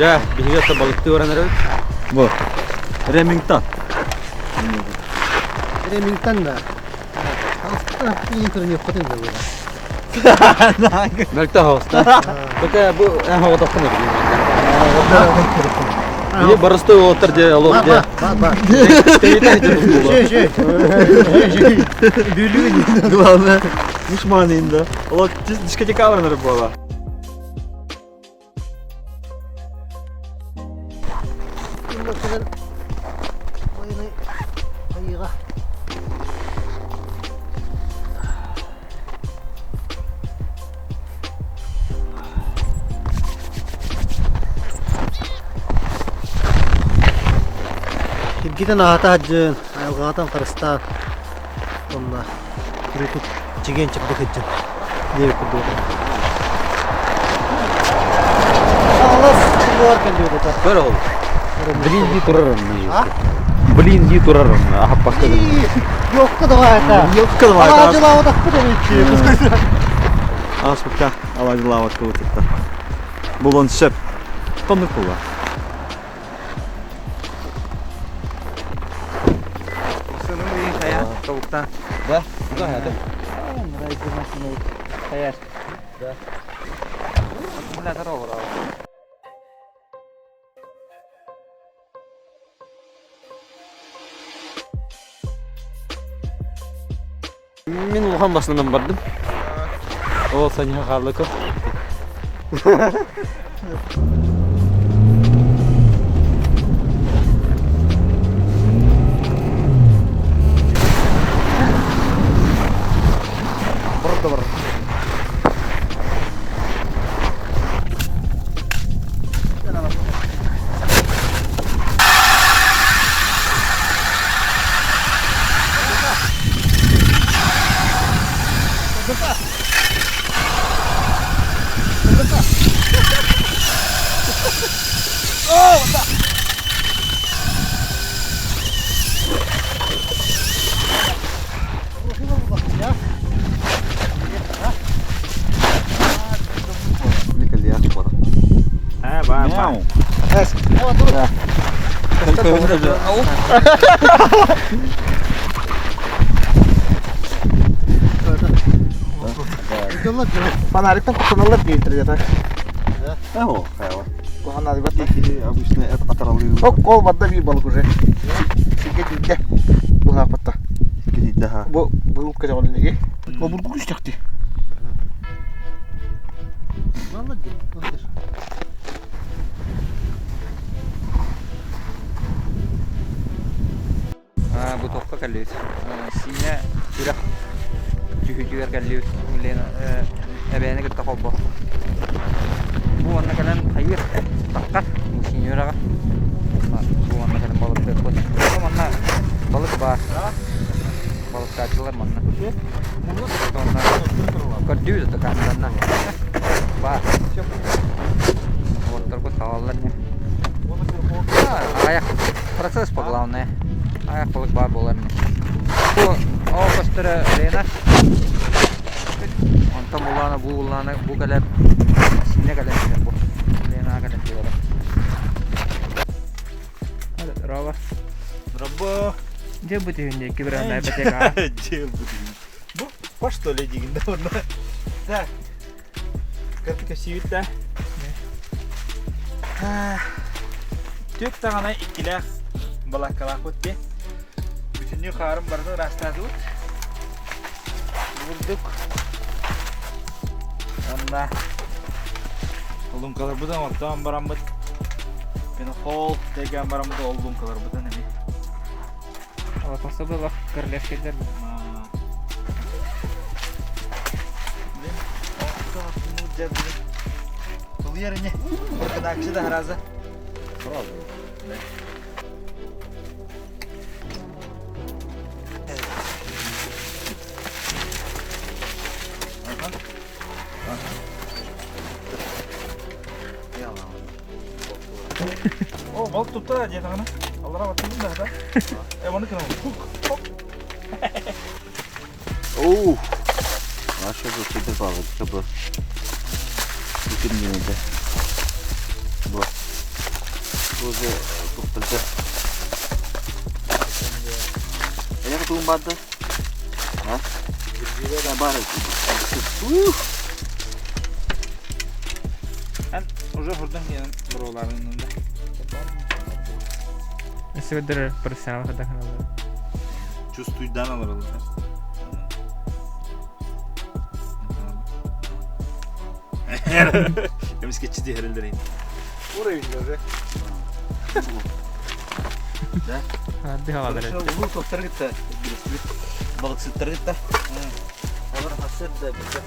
Дьэ, биһиги ата балыктыы баран эрэбит. Бу. Ремингтон. Ремингтон да. Интернет хотын Мөлтөх оҕуста. Только бу эн оҕотоххун Били барысты уолаттар дьэ олох дьэ. Главное, душман да. Олох дискотека баранар буола. Сиргитин аһата сылдьын, айылҕаҕытын харыстаан уонна курутук чэгиэн чэбдик сылдьын диэбит курдук Алас буолар кэллибит это. Көр ол. Блин дии турар онно. Блин дии турар онно. Ахаппакка Ёлка давай это. Ёлка давай это. Алаадьылаабатахпыт эбит. Ааспыкка алаадьылаабакка Булан сөп. Тоннук була. Тобуктан. Да? Да, это. Хайар. Да. Аккумулятор олорор. Мин улахан басынан бардым. Ол саньха хааллыков. Фонариктан куттаналлар диэбиттэр так. О, Куһаҕан бат. Обычно это атаралыы. Ок, ол барда биир балык уже. Сиргэ тиийдэ. Быһааппатта. Тиийдэ ха. Бу бу көтөҕүлүннэги. Обургу күстэхти. Молодец. Бу туохха кэллибит? Сиинэ үрэх түһүүтүгэр кэллибит. Лена эбээни кытта холбо. Бу уонна кэлэн хайыыр таххар бу Сиинэ үрэҕэ. Бу уонна кэлэн балыктыахпыт. Манна балык баар. Балыктааччылар манна. Онно көрдүүбүт да камеранна. Баар. Уоттарбыт хаалаллар не. Аяқ процесс по главное. Аяқ балык баар буолар ини. Бу ол көстөрө Лена. Онтон булаана бу булаана бу кэлэр сиинэ кэлэн түһэр бу. Ленаҕа кэлэн түһэр. Рова. Рабо. Дьэ бу түһүн диэки бирэннэ бэтек Дьэ бу түһүн. Бу по что ли дигин да онно. Так. Кырты кэсиибит да. Түк даҕаны иккилээх балааккалаахпыт дии. Бүтүннүү хаарын барытын ыраастаатыбыт. Бурдук. Уонна луҥкаларбытын ортоон бараммыт. Пенохол тэлгээн бараммыт ол луҥкаларбытын эмиэ. Тахса было королевскийдер. Блин, Тулуйар ини. Бурканаакчы да хараза. О, балык тутта диэтэҕинэ. Аллара баттыгын да да. Э, оны кына. Хук, хоп. Оу! Наша же супер павлик, чтобы. Бу. Бу туттарда. Эйиэхэ тугун баар да? А? Баар Эн уже хурдан диэн буруолаабын да. Өссө профессионал хадаханалар. Чувствуйдан аларалар. Эмискеччи диһэрэллэр Дыхалалар. Улуу тоқтар кытта билистибит. Балыксыттар кытта. Олар хасыр да битэ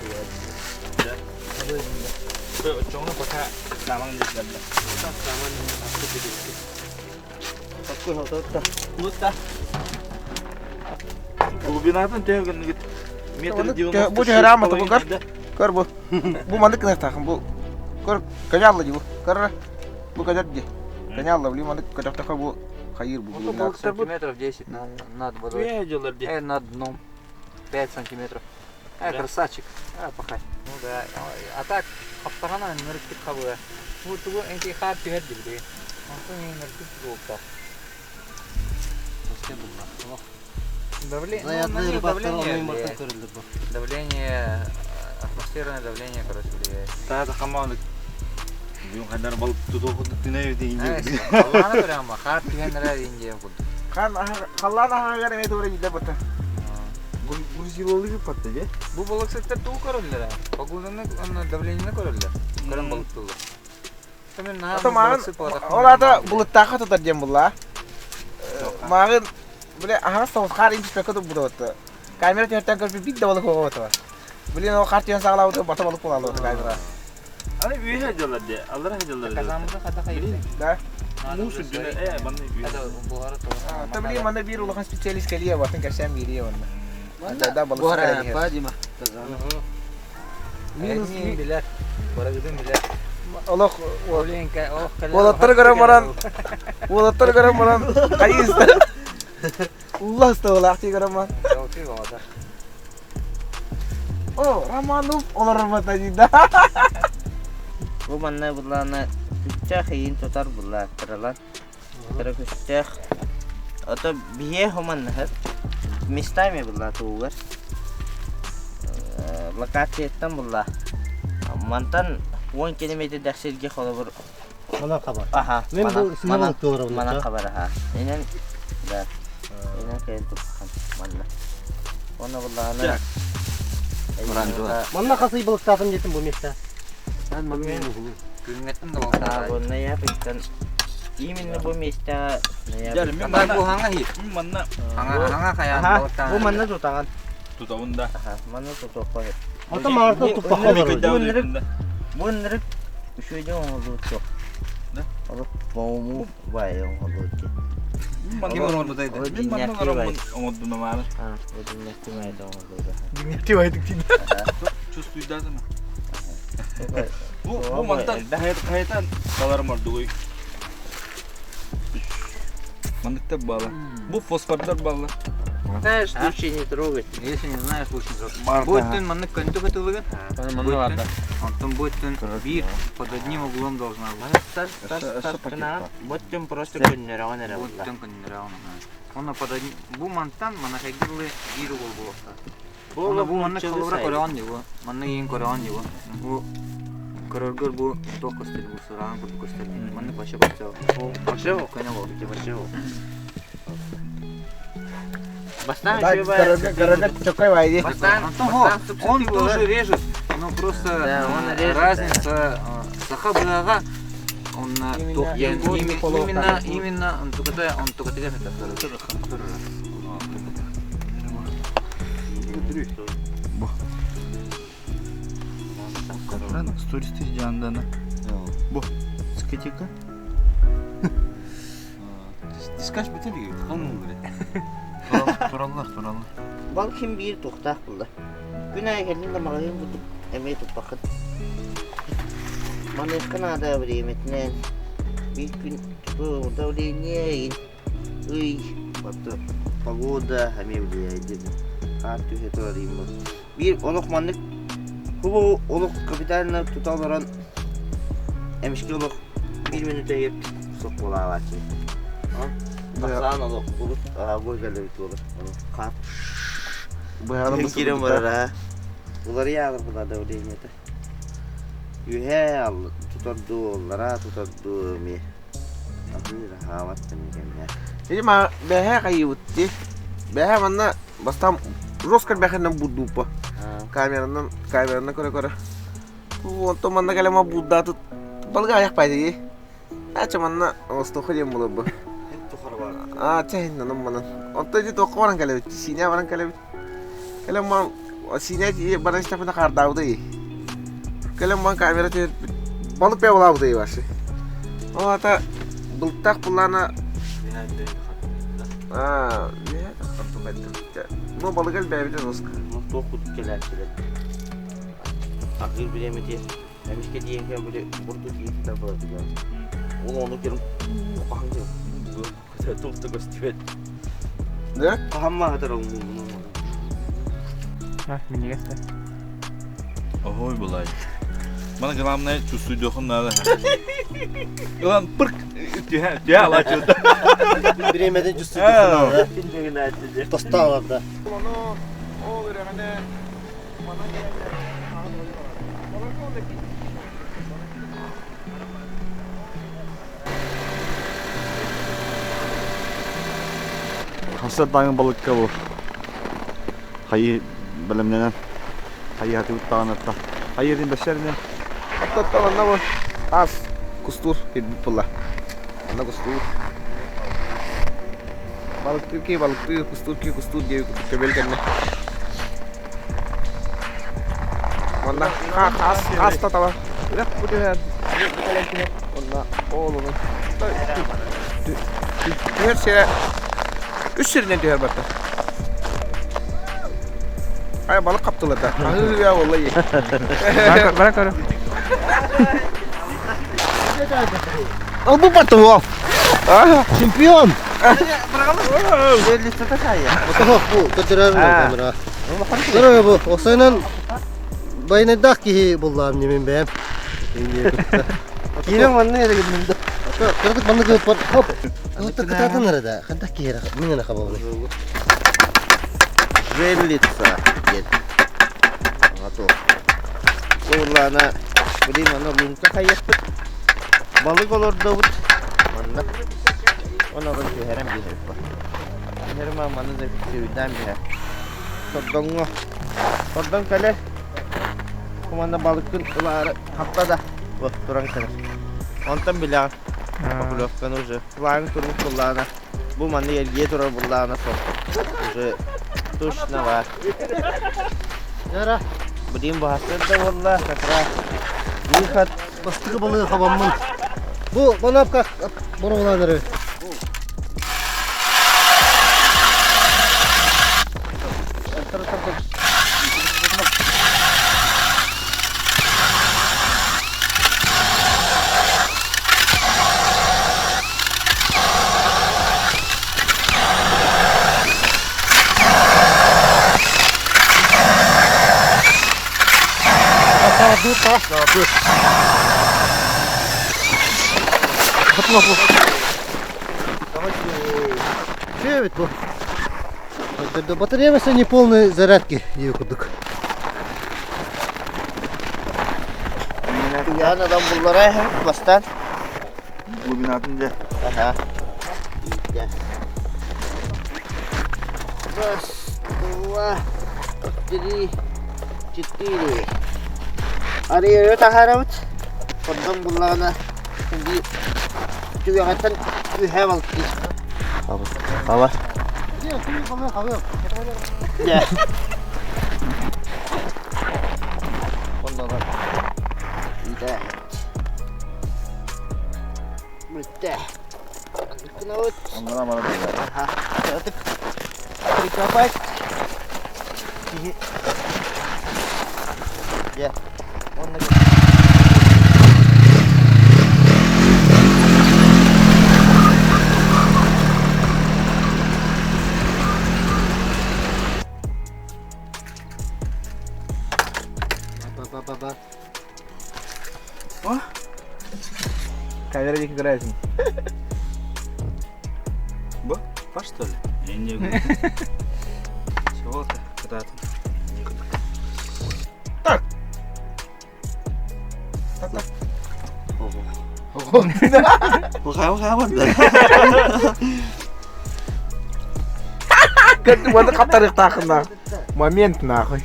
Оччоҕуна пока самаң диэкилэрдэ. Такой халтатта. Лутта. Глубинатын төһө гынныгыт? Метр 90. Бу төһө раамата бу көр. Көр бу. Бу маннык гыныахтаахын бу. Көр көнө дии бу. Көр бу көтөр дии. Көнө алла били маннык көтөхтөхө бу хайыр бу. Сантиметров 10 над водой. Дьыллар дии. Над дном. 5 сантиметров. Красавчик. Пахай. Ну да. А так, хаптаҕана нырыктык хабыа. Бу тугу энки хаар түһэр дибди. Онтон нырыктык тугукта. Давление, Заядные ну, рыбактар давление онун влияет. бартан көрүлдүр бу. Давление, атмосферное давление, короче, влияет. Таата хамааны. Бүгүн хайдар балык тутуохут түнэ Э, Халлааны прямо, хаар түһэн эрэр Индия курдук. Хан халлаан аһаҕар эмиэ туора дьиде бата. Грузилолыгы патта же. Бу балыксыттар тугу көрөллөр ээ? Погоданы, онно давлениени көрөллөр. Көрөн балыктыыллар. Мен наһаа Ата мааҕын балыксыт буолбатахпын. ол ата булуттаахха тутар диэн булла. Мааҕын биле аһаҕас соҕус хаар интиспекка турбут Камера түһэртэн көрбүт бит да балык оҕо Блин, ол хаар түһэн саҕалаабыт бата балык буолаалы камера. Аны үөһэ дьыллар дии. Аллара дьыллар. Казамыты хата хайыр. Да. Муус үрдүнэ э манна үөһэ. Буһара Та блин, манна биир улахан специалист кэлиэ батын кэпсээн биэриэ онно. Да, балык Буһара кэлиэ. па Дима. Минус билэр. Барыгытын билэр. Олох Оленька, ох, Уолаттар көрөн баран, уолаттар көрөн баран, хайыста. Улла ыстабылаах дии көрөн баран. О, Романов олорор бата дии да. Бу манна буллаана күччээх иин тутар буллааттаралар. Кыра күччээх. Ото биһиэ хоманнаһар. Местами булла туугар. Локацияттан булла. Мантан 10 километрдээх сиргэ холобур. Манан хабар. Аха. Мен бу сыһа балыктыылар Манан хабар аха. Инен да. Инен кэлин туппахан манна. Оны буллаана. Манна хасый балыктаатым диэтим бу месте. Күҥҥэттэн да балыктаа. Бу ноябрьтан именно бу месте Дьэ, ноябрь. мен Ата манна бу хаҥа хи. мен манна Хаҥа хаҥа хайаан Аха, балыктаан. бу манна тутаҕын. тутабын да. Аха, манна тутуохха. Ата маарта туппаха олорор. Бу ынырык үчүгэйдик оҥоһуллубут суох. Да? Олох боуму баайы оҥоһуллубут дии. Мен Ол Мен манна дьиҥнээхтии баайы. оҥордум амаары. А, бу дьиҥнээхтии баайы оҥоһуллубут. Дьиҥнээхтии баайдык дии. Чувствуйдатым. Аха. Бу бу мантан хайатан баларым ордугуй. Манныктар баала. Бу фосфордар баала. Знаешь, лучше не трогать. Если не знаешь, лучше не трогать. Будет маннык көнтү кытылыгын. Онтон будет биир под одним углом должна быть. Боттун просто көннөрөҕөн эрэ буолла. Будет көннөрөҕөн. Оны под одним... Бу мантан манахайгылы биир угол буолуохта. Оны бу маннык холобура көрөҕөн дии бу. Маннык иин көрөҕөн дии бу. Бу көрөргөр бу туох көстөр бу сыраан курдук көстөр. Маннык вообще көстөр. Вообще Көнө бол. Вообще. Бастаан Да, үчүгэй баайы. көрөргө чоккой баайы дии. Бастаан Антон, он тоже режет, но просто Да, он режет, разница саха быһаҕа он Именно именно именно он только он только Туристы жандана. Бу. Скетика. Дискаш бүтүн Тураллар, тураллар. Бал ким биир туохтаах булла. Күн аайы кэллин да маҕаһыын курдук эмиэ туппаккын. Маныахха наада бириэмэтинэн биир күн бу давление ый вот погода эмиэ влияет хаар түһэ турар Биир олох маннык бу олох капитально тута олорон эмискэ олох биир мүнүүтэ Суох буолаабааччы. Тахсаан олох урут бу кэлэбит буолар. Хаар. Быһаҕын Киирэн барар аа. Уларыйаалар була давлениета. Үһээ тутар дуу, аллараа тутар дуу эмиэ. Аһыыр аһаабат кэмҥэ. Ити ма бэһээ хайыбыт дии. Бэһээ манна бастаан жестко бэхэнэн буддууппа. Камеранан камеранан көрө-көрө. Онтон манна кэлэн буддаатыт балыга айах баайдыы. Ача манна остоха диэн буолар бу. Аа чэ нанан манан. Онтон ити туохха баран кэлэбит? Сиинэ баран кэлэбит. Кэлэн ман сиинэ баран истэхпинэ хаардаабытай. Кэлэн ман камера түһэрбит. Балык бэйэ булаабытай вообще. Ол ата былтах буллаана Аа, Ну, балык элбээбитэ доска. Туох кутук кэлээччилэр. Ахыр бириэмэтигэр эмискэ тиийэн кэлэн били бурдук иититэр буолар Ол ону кэлэн хаһан кэлэн туох да көстүбэт. Да? Хаһан маһатар ол Минньигэс да. Ой, былай. Мана главное чувствуйдуохун надо. Ылан пырк түһэ түһэ алааччыта. Бириэмэтин чувствуйдуохун надо. Тостаалар да. Ону ол үрэҕинэ манан Хасса даҥы балыкка бу хайы бэлэмнэнэн хайыһатыбыт даҕанатта. Хайыатын бэссэринэ. Оттоттон онно бу ас кустуур кирбит буолла. Онно кустуур. Балыктыыр киһи балыктыыр, кустуур киһи кустуур диэби курдук көбүөл кэннэ. Манна хаас хаас татала. Үрэх бу түһэр, бу кэлэн түһэр. Онно ол онон. Түһэр сирэ үс сиринэн түһэр барта. Ай балык хаптылар да. Аһыы буолла Бара көрө. Ол бу барта уол. Чемпион! Бу көтөрөр камера. Көрө бу осойнан байнайдаах киһи буллаам немин бэйэм. Киирэн манна эрэ гынным да. Кырдык манна кыппар хоп. Кытта кытаатан эрэ да. Хантах киһи мин эрэ хабабын. Жерлица диэн. Ато. Урлаана блин аны луҥка хайыахпыт. Балык олордобут. Манна. Онорон түһэрэн биһэрбит. Түһэрим маны да сүүйдээн биһэр. Сордоҥҥо. Сордоҥ кэлэр. Манна балыккын ылаары хапта да. Вот туран кэлэр. Онтон билэҕин. Поклевканы уже. Флагын турбут буллаана. Бу манна эргийэ турар буллаана сол. Уже точно бар. Яра. Блин, баһастыр да буолла, как раз. Выход. Бастакы балыгы хабаммын. Бу манапка боругулаан эрэ. Чүөбүт бу. Батарея не полной зарядки дии курдук. Ян адам буллара бастан. Глубинатын дьэ. Ага. Раз, два, три, четыре. Арыйы таһаарабыт. Онтон буллаҕына биир түгэҕиттэн үһэ балыктыыр. Хаба. Дьэ. Оннонон. Иитэ. Бүттэ. Гынабыт. Оннора баран Аха. Ытык. Прикопать. Киһи. Дьэ. Онно Ба-ба-ба-ба. Камера диэки көрөөсүн. Бу? Фаш что ли? Не Чего ты? Куда ты? Так. Так, так. Көрдүм, оны хаттарыктаахына. Момент нахуй.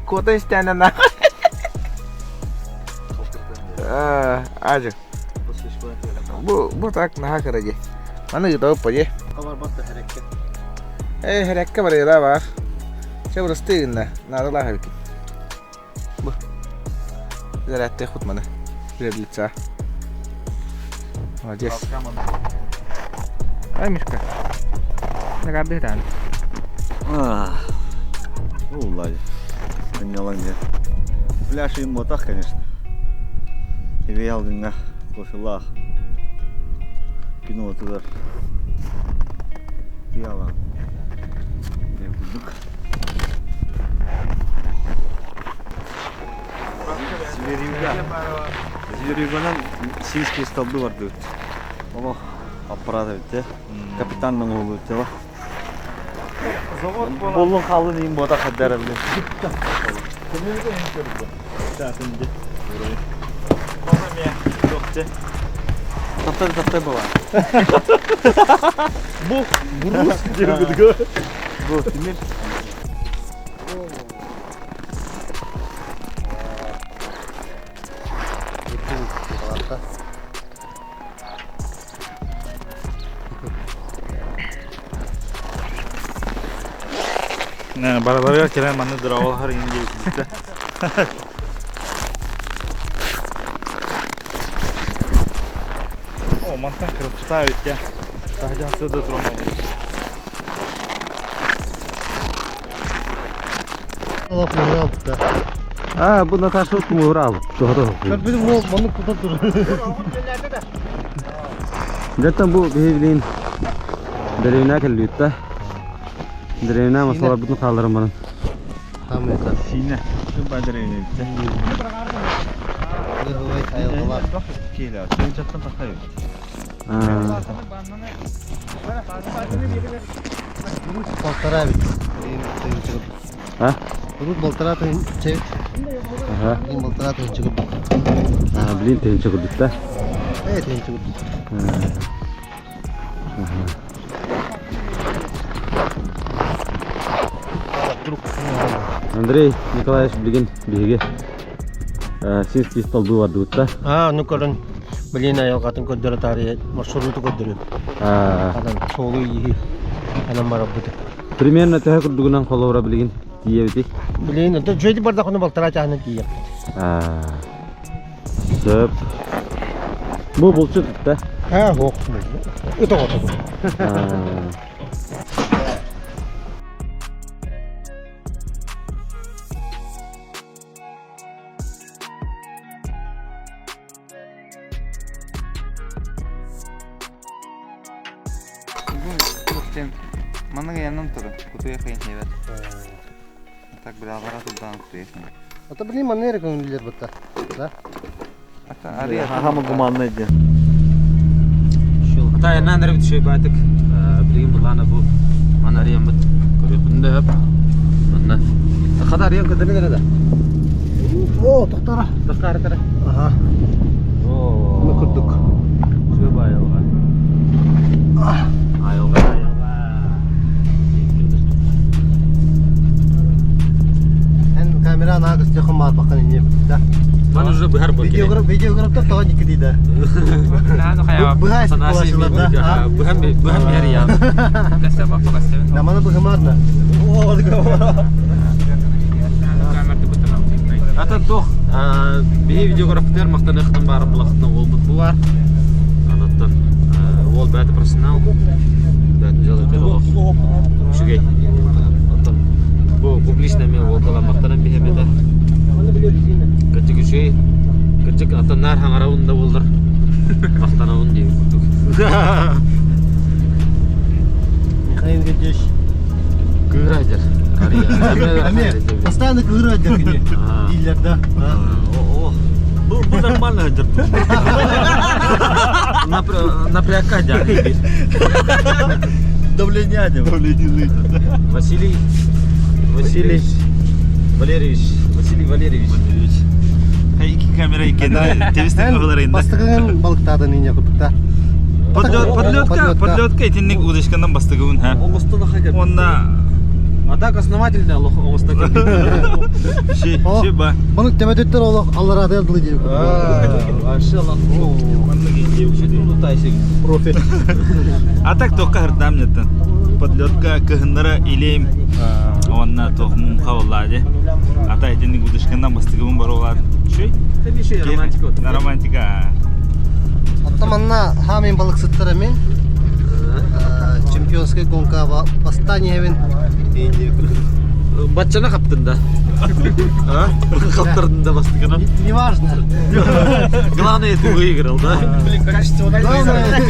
Кота истээнэ нахуй. Ажы. Бу бу так наһаа кыра дии. Маны ыытабыт дии. Хабарбат да хэрэккэ. Ээ, хэрэккэ барыйда баар. Чэ бырастыы гынна. Наадалаах эбиккин. Бу. Зарядтыахпыт маны. Перед Молодец. Ай, Мишка. Нагарды Ну, Ладя. Сынньалаҥ Пляж им ботах, конечно. Хевел кофелах. Кино туда. Тыяла. Зверюга. Зверюганан сийский столбы бардыбыт. Олох аппарат эбит Капитанның уолу эбит Боллун халын им бота хаддара биле. Таптар таптар бала. Бу бурус дип Бу тимир. Барабарыгар кэлэн манны дыраҕалаһар иҥин диэбитэ. О, мантан красота ведь я. Таһдьан сыда туран А, бу Наташа кумурал. Көрбүтүм ол маннык тутан турар. Деттен бу биһи деревня кэллүүттэ. Деревня масалар бутун хаалларым баран. Хамыта. Сине. Şu бадырыны битте. Ой, айылғалар. Келе. Сен чаттан тақай. А, Полтора бит. А? Урут полтора тыһынча Ага. Блин, полтора тыһынча курдук. А, блин, тыһынча курдук да. Э, тыһынча курдук. Андрей Николаевич билигин биһиги синский столбы бардыбыт да. А, ну көрөн. Блин, айылҕатын көрдөрө таарыйа маршруту көрдөрүм. Анан суолу иһи. Анан барабыт. Примерно төһө курдугунан холобура билигин тиийэбити. Блин, это жөйди бардахына полтора чаһынан тиийэп. А, сөп. Бу булчут да. А, ох. Это вот. А, Бу тем манныга янан туру. Кутуя хайын хейбет. Так бля, турдан кутуя. Это, блин, манера көңүллер бутта. Да? Ата ария. Хама гуманный ден. Ата энан ребит шөй байтык. Билигин булана бу манарыям бит. Көрөпүндө хөп. Манна. Хадар ян көдөрү да. О, тоқтара. Тахтар тара. Ага. О. Мы курдук. Шөй байылга. Айылга, айылга. Эн камера нагыс техом бар бакан не да. Ман уже быһар бу. Видеограф, видеограф та тагы ники диде. Быһа булашылар да. Быһан быһан бер я. Наманы быһымарна. Ата тох би видеографтар мактаныхтан барып булахтан ол бут булар. Анаттан ол бәті профессионал. Бәтін жалып олох. Үчүгэй. Оттон бу публично мен ол кала мактанан бихемете. Кырдьык үчүгэй. Кырдьык аттан нар хаңарабын да болдыр. Мактанабын дейм курдук. Михаил Гедеш. Кыырадыр. Постоянно кыырадыр кини. Дилер да. О, о. Бу бу нормально дьарт. Напрягка дьаһайбит. Давление деп. Давление. Василий Василий Валерьевич Василий Валерьевич. Хай икки камера иккиэннэрэ тэбис-тэҥ быһалар Бастакыгын балыктаатын иньэ курдукта. Подлетка, подлетка итинник удочканан бастыгыбын ха. Оҥостон аха Уонна А так основательно олох оҥосто Ши, ши ба. Балык төбөтүттэн олох аллараатыгар дылы диир. Вообще лох. Профи. А так тоққа хырдаам неттен. Подлетка кыһыннара илейм. Уонна туох муҥха боллаа дии. Ата итинник удочканан бастыгыбын бар олаад. Шүй. Романтика. Романтика. Оттон манна хаамин балыксыттара мин чемпионскай гонка бастаан иһэбин Баччана хаптын да. А? Хаптырдын да бастыгынан. Неважно. Главное, ты выиграл, да? Блин, качество Главное,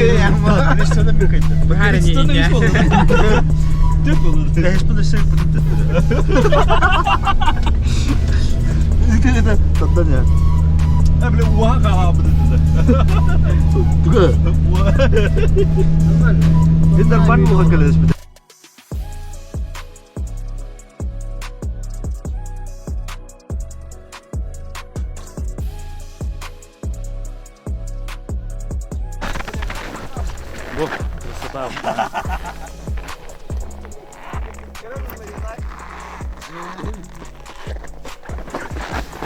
Бу, красота.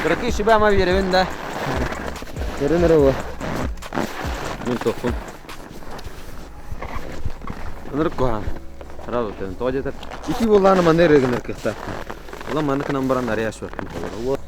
Кыракый шибама биэрэбин да. Көрөн эрэ бу. Мин тохпун. Ынырык куһаҕан. Сразу тэн тоҕо диэтэр ити буоллаҕына манна эрэ гынар кыахтаахпын. Улам маннык гынан баран арыйа суохпун толору.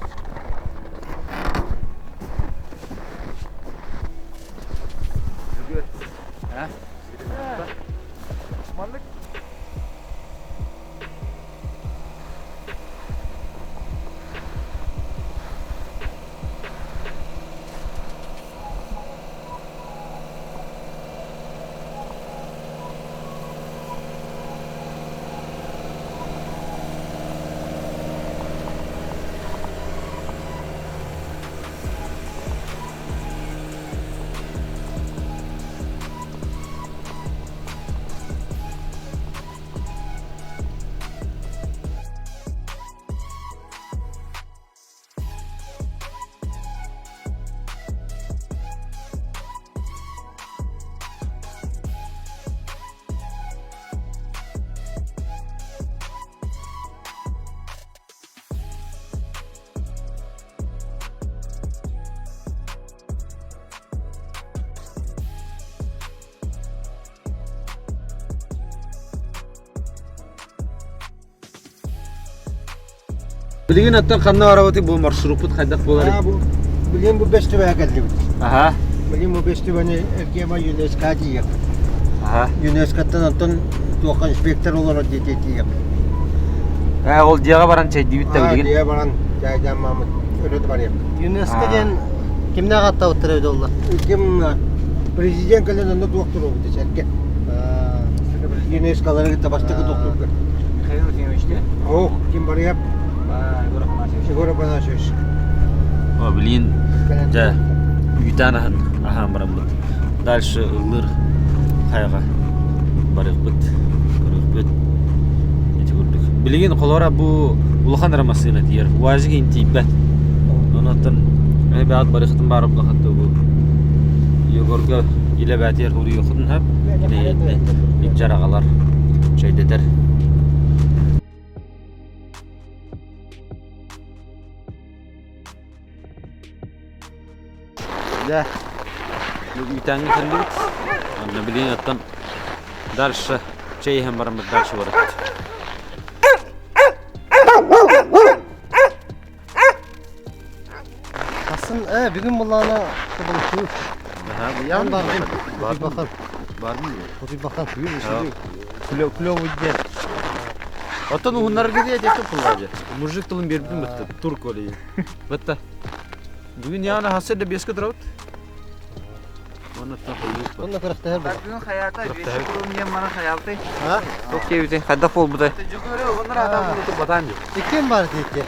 Билигин оттон ханна барабытый бу маршруппут хайдах буолар? Билигин бу бэстибэҕэ кэллибит. Аха. Билигин бу бэстибэни эргиэмэ ЮНЕСКО тиийэхпит. Аха. ЮНЕСКОттан оттон туохха инспектор олорор диэки тиийэхпит. Ээ, ол дьиэҕэ баран чэйдиибит да билигин. Дьиэҕэ баран чайдаан маамыт өрө да барыахпыт. ЮНЕСКО диэн кимнээх аттабыттара эбит олла? Ким президент кэлэн онно туох туруорбута сэргэ. ЮНЕСКОлары кытта бастакы туохтуурга. Михаил Ефимович, да? Ох, ким барыап? Егор Афанасьевич. Егор Афанасьевич. О, блин, дьэ, үүтээн аһын аһаан бараммыт. Дальше ыллыр хайаҕа барыахпыт, көрүөхпүт. Ити курдук. Билигин холоро бу улахан эрэ массыына тиийэр. УАЗик иһин тиийбэт. Онон бэйэҕит барыаххытын баар буоллаххыт бу Егорга илэ бээтигэр суруйуоххутун сөп. Кини илдьэр аҕалар, чэйдэтэр. Дьэ, үүтээҥҥэ кэллибит. Онно билигин оттон дальше чэй иһэн бараммыт дальше барабыт. Асын, бүгүн буллаана балыктыы. Аха, бардым. Бардым. Бардым. Бахан. Клёвый день. Оттон уһуннарга диэ диэки пуллаажы. Мужик тылын биэрбитим бытта. Турк олей. Бытта. Бүгүн яна хасса да беске турабыт. Оннуттан хойуут Онно күрэхтэһэр буолар. Бүгүн хаята, биэс курум диэн маны хаялты. А? Туох диэбитин, хайдах буолбутай? Иккиэн баар диэки.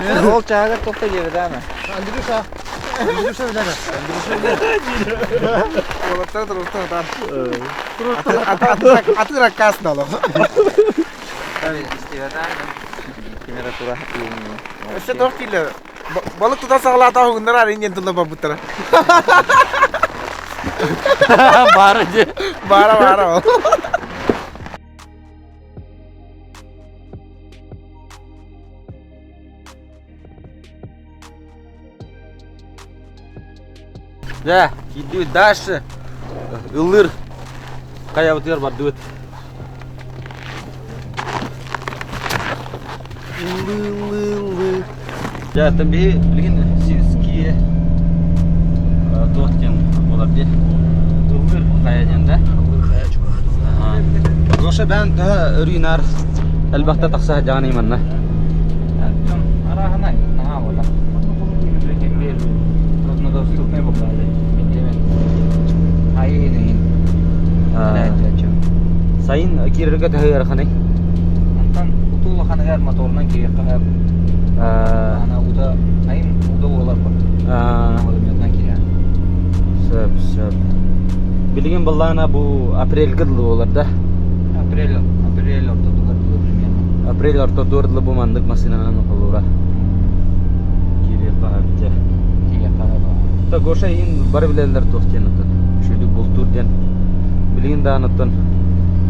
Мин ол чааһыгар тохто диэбит ама. Андрюша. Андрюша билэр. Уолаттар туруктан атар. Аты раккаас нало. Температура Өссө туох дииллэр? Балык тута саҕалаата уһугуннар арыйын диэн тылла барбыттара. Баара дьэ. Баара баара ол. Дьэ, киирдибит дальше. Ыллыыр хайабытыгар бардыбыт. Ыллыы-ыллыы-ыллыы. Дьэ, оттон биһи билигин сельские туох диэн буолар дии. Ыллыыр хайа диэн да? Ыллыыр хайа чугаһа. Гоша бээн төһө өрүү наар элбэхтэ тахса сылдьаҕыный манна? Арааһынай, наһаа буолла. Билигин труднодоступный буолла. Айын иһин. Сайын киирэргэ төһө ыараханый? Онтон утуу улаханыгар моторунан киириэххэ сөп. Ана ута айын уда буолар бу. Водометынан киирэр. Сөп, сөп. Билигин былаана бу апрельга дылы буолар да? Апрель, апрель ортотугар дылы примерно. Апрель ортотугар дылы бу маннык массыынанан холуура. Киириэххэ сөп дьэ. Киириэххэ сөп. Та Гоша иин бары билэллэр туох диэн оттон. Үчүгүйдүк бултуур диэн. Билигин даҕаны оттон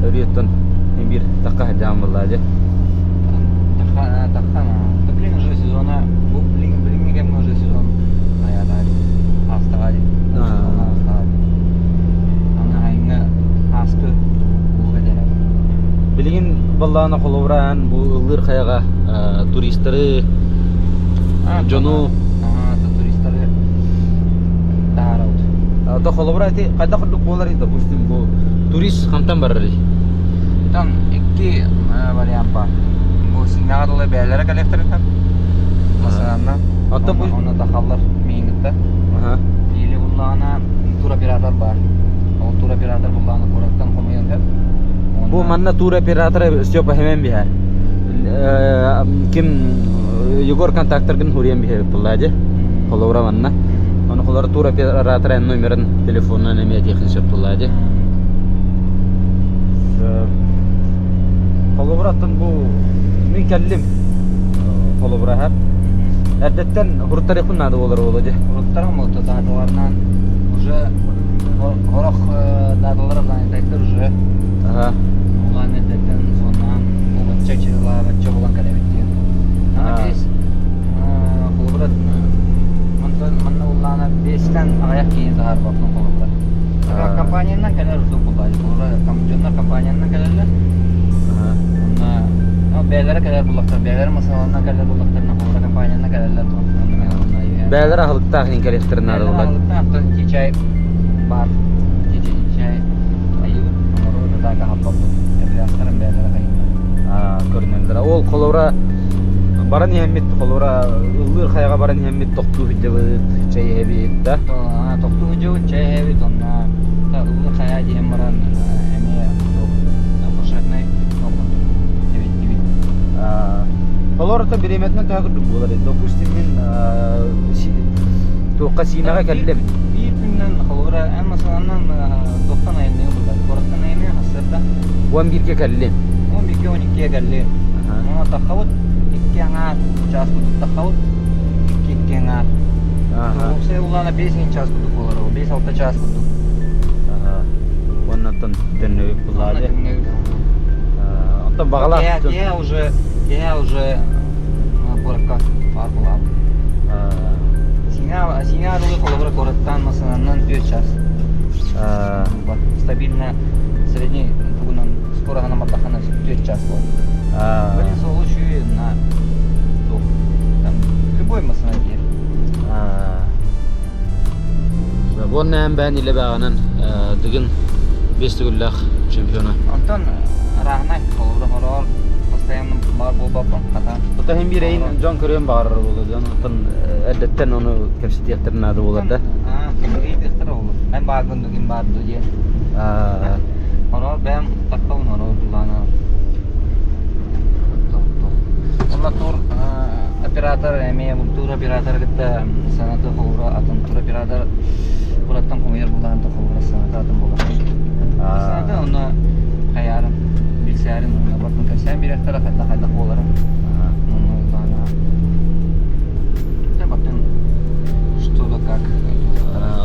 өрүөттэн биир тахха сылдьаҕын буоллаа дьэ. Тахха, тахха, да блин уже сезона, бу блин, билиҥҥи кэмҥэ уже сезон хайаатаҕа аастаҕа дии. Сезон аастаҕа дии. Аны айыҥҥа ааскы ууга дэрэ. Билигин баллаана холобураан бу ыллыыр хайаҕа туристары дьону туристары таһаарабыт. То холобура ити хайдах курдук буолар допустим бу турист хантан барарый? Там икки вариант бар. Бу сиҥнэҕэ дылы бэйэлэрэ кэлиэхтэрин Масананна. Онно тахаллар мииҥҥитта. Или буллаҕына туроператор бар. Ол туроператор буллаҕына куораттан хомуйан сөп. Бу манна туроператора Степа хэмэн биһэр. Ким Егор контакттаргын хуриен биһэр булла дии. Холобура манна. Ону холор туроператора номерын телефонунан эмиэ этиэхин сөп булла дии. Холобура оттон бу мин кэллим. Холобура Эрдэттэн уруттарыахпын наада буолар буолуо дии. Уруттарым буолта дааталарынан уже орох дааталара занятайдар уже. Ага. Улаан эрдэттэн соннаан бу бачча чыла бачча булан кэлэбит диэн. Аны бес холобура манна улаана бестен аҕыйах киһи таһаарбаппын холобура. Компаниянан кэлэр ордук буллаачы. Холобура дьоннор компаниянан кэлэллэр. Онно бэйэлэрэ кэлэр буллахтар, бэйэлэрэ масаланан кэлэр буллахтарына холобура компаниянан кэлэллэр. Бэйэлэрэ аһылыктаах иһин кэлиэхтэрин наада буолар. Аһылыктаах ити чай бар. Ити чай айыбыт, оҥоруу да так аһаппаппыт. Эбилээхтэрин бэйэлэрэ хайыыллар. Көрүнэллэр. Ол холобура баран иһэммит холобура ыллыыр хайаҕа баран иһэммит тохтуу сылдьабыт, чэй иһэбит да. Тохтуу сылдьабыт, чэй иһэбит, онно ыллыыр хайа диэн баран эмиэ фуршетнай эбиттибит. Холорута бириэмэтинэн төһө курдук буолар? Допустим, мин туохха Сиимэҕэ кэллим. Биир күннэн холобура эн масаланан туохтан айанныгы булар? Куораттан айанныгы хассарда? 11-ге кэллим. 11-ге 12-ге кэллим. Ону таххабыт, икки аҥаар чаас курдук таххабыт, икки икки аҥаар. Уопсай улаана 5 чаас курдук буолар ол, 5-6 чаас курдук. Оннотон төннөбүт булаады. Онтон баҕалаах Я уже я уже куоракка баар буолаабыт. Сиҥа сиҥа дылы холобура куораттан масананнан 4 час. Стабильно средний тугунан скороһынан бардаххына 4 час буолар. Блин, солу на там любой масана диир. Уонна эн бэйэн илэ бэҕэнэн Дыгын биэс төгүллээх чемпиона. Онтон арааһынай холобура хороҕор постоянно баар буолбаппын хата. Оттон иһин биир эйин дьон көрүөн баҕарар буолуо дьон оттон эрдэттэн ону кэпсэтиэхтэрин наада буолар да. Аа, кэпсэтиэхтэр буолар. Эн бааргын ду ким баар ду диэн. Хороҕор бэйэм таххабын хороҕор буллаана. Онно тур оператор эмиэ тур оператор кытта санаты холура атын тур оператор кураттан хомуйар булаан то холура саната атын буолар. Саната онно хайаарым билсээрин онно бартын кэпсээн бириэхтэрэ хайдах хайдах буоларын. Онно улаана. Бартын что да как.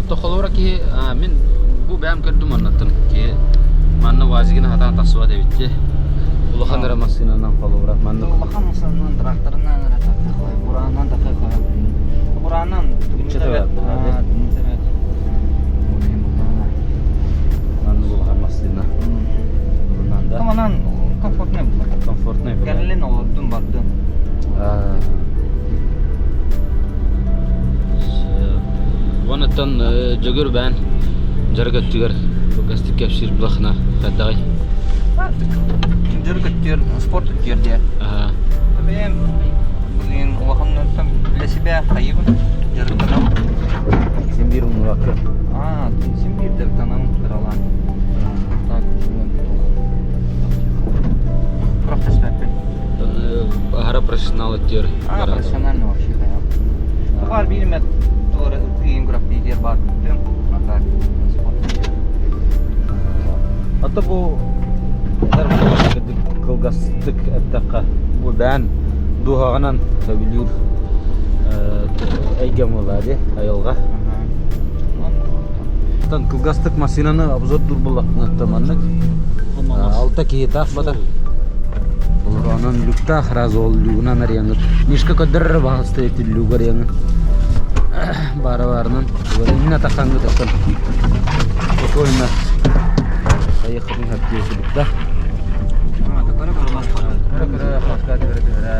То холура киһи мин бу бэйэм көрдүм оннуттан киһи манна УАЗигин хатаан тахсыбат эбит дии. Улахан эрэ массыынанан холобура манна Улахан массыынанан тракторынан эрэ таххай, бураанынан таххай Бураанынан Ыччата Манна улахан массыына. Бурунан да. Манан комфортный була. Комфортный була. Кэллин олордум бардым. Онуттан Дьөгүр бээн дьарык өттүгэр кылгастык кэпсиир булахына хайдаҕый? Дьарык өттүгэр спорт өттүгэр диэ. Бэйэм блин улаханнартан для себя хайыбын дьарыктанам. Син биир умнубакка. А, син биир дьарыктанам кыралаан. Так, Күрэхтэспэппин. Аһара профессионал өттүгэр. А, профессиональный вообще хайа. Баар биир эмэ туора ытыйын күрэхтэһиитигэр баар бүттүм. А так спорт. Ата бу кылгастык эттэххэ бу бээн дууһаҕынан сөбүлүүр эйгэм буолла дии айылҕа. Оттон кылгастык массыынаны обзордуур буоллахпына маннык алта киһи таах батар. Онон люктаах сразу ол люгунан арыйаҥҥыт. Мишка көрдөрөр баҕаста ити люгу арыйаҥҥыт. Баара баарынан иннэ тахсаҥҥыт оттон спокойно хайыаххытын сөптүө субутта. Көрө-көрө хаска көрө-көрө.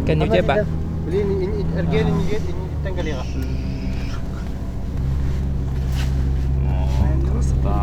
Кэнники ба. Блин, эргиэн инниттэн кэлиэҕэ. Красота.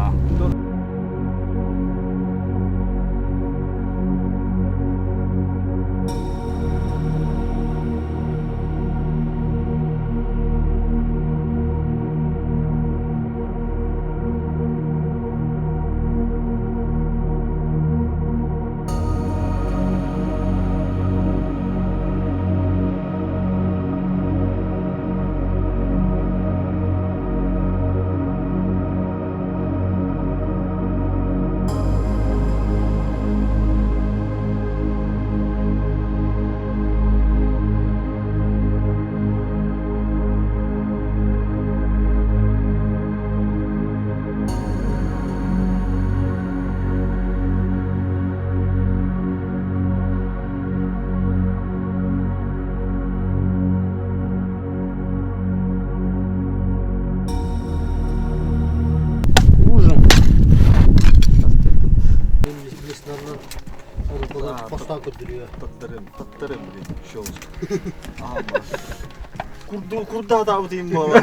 Ужин. Постан көрдөрүө. Таттарым, таттарым, блин, щелочка. Курду, курда да вот им было.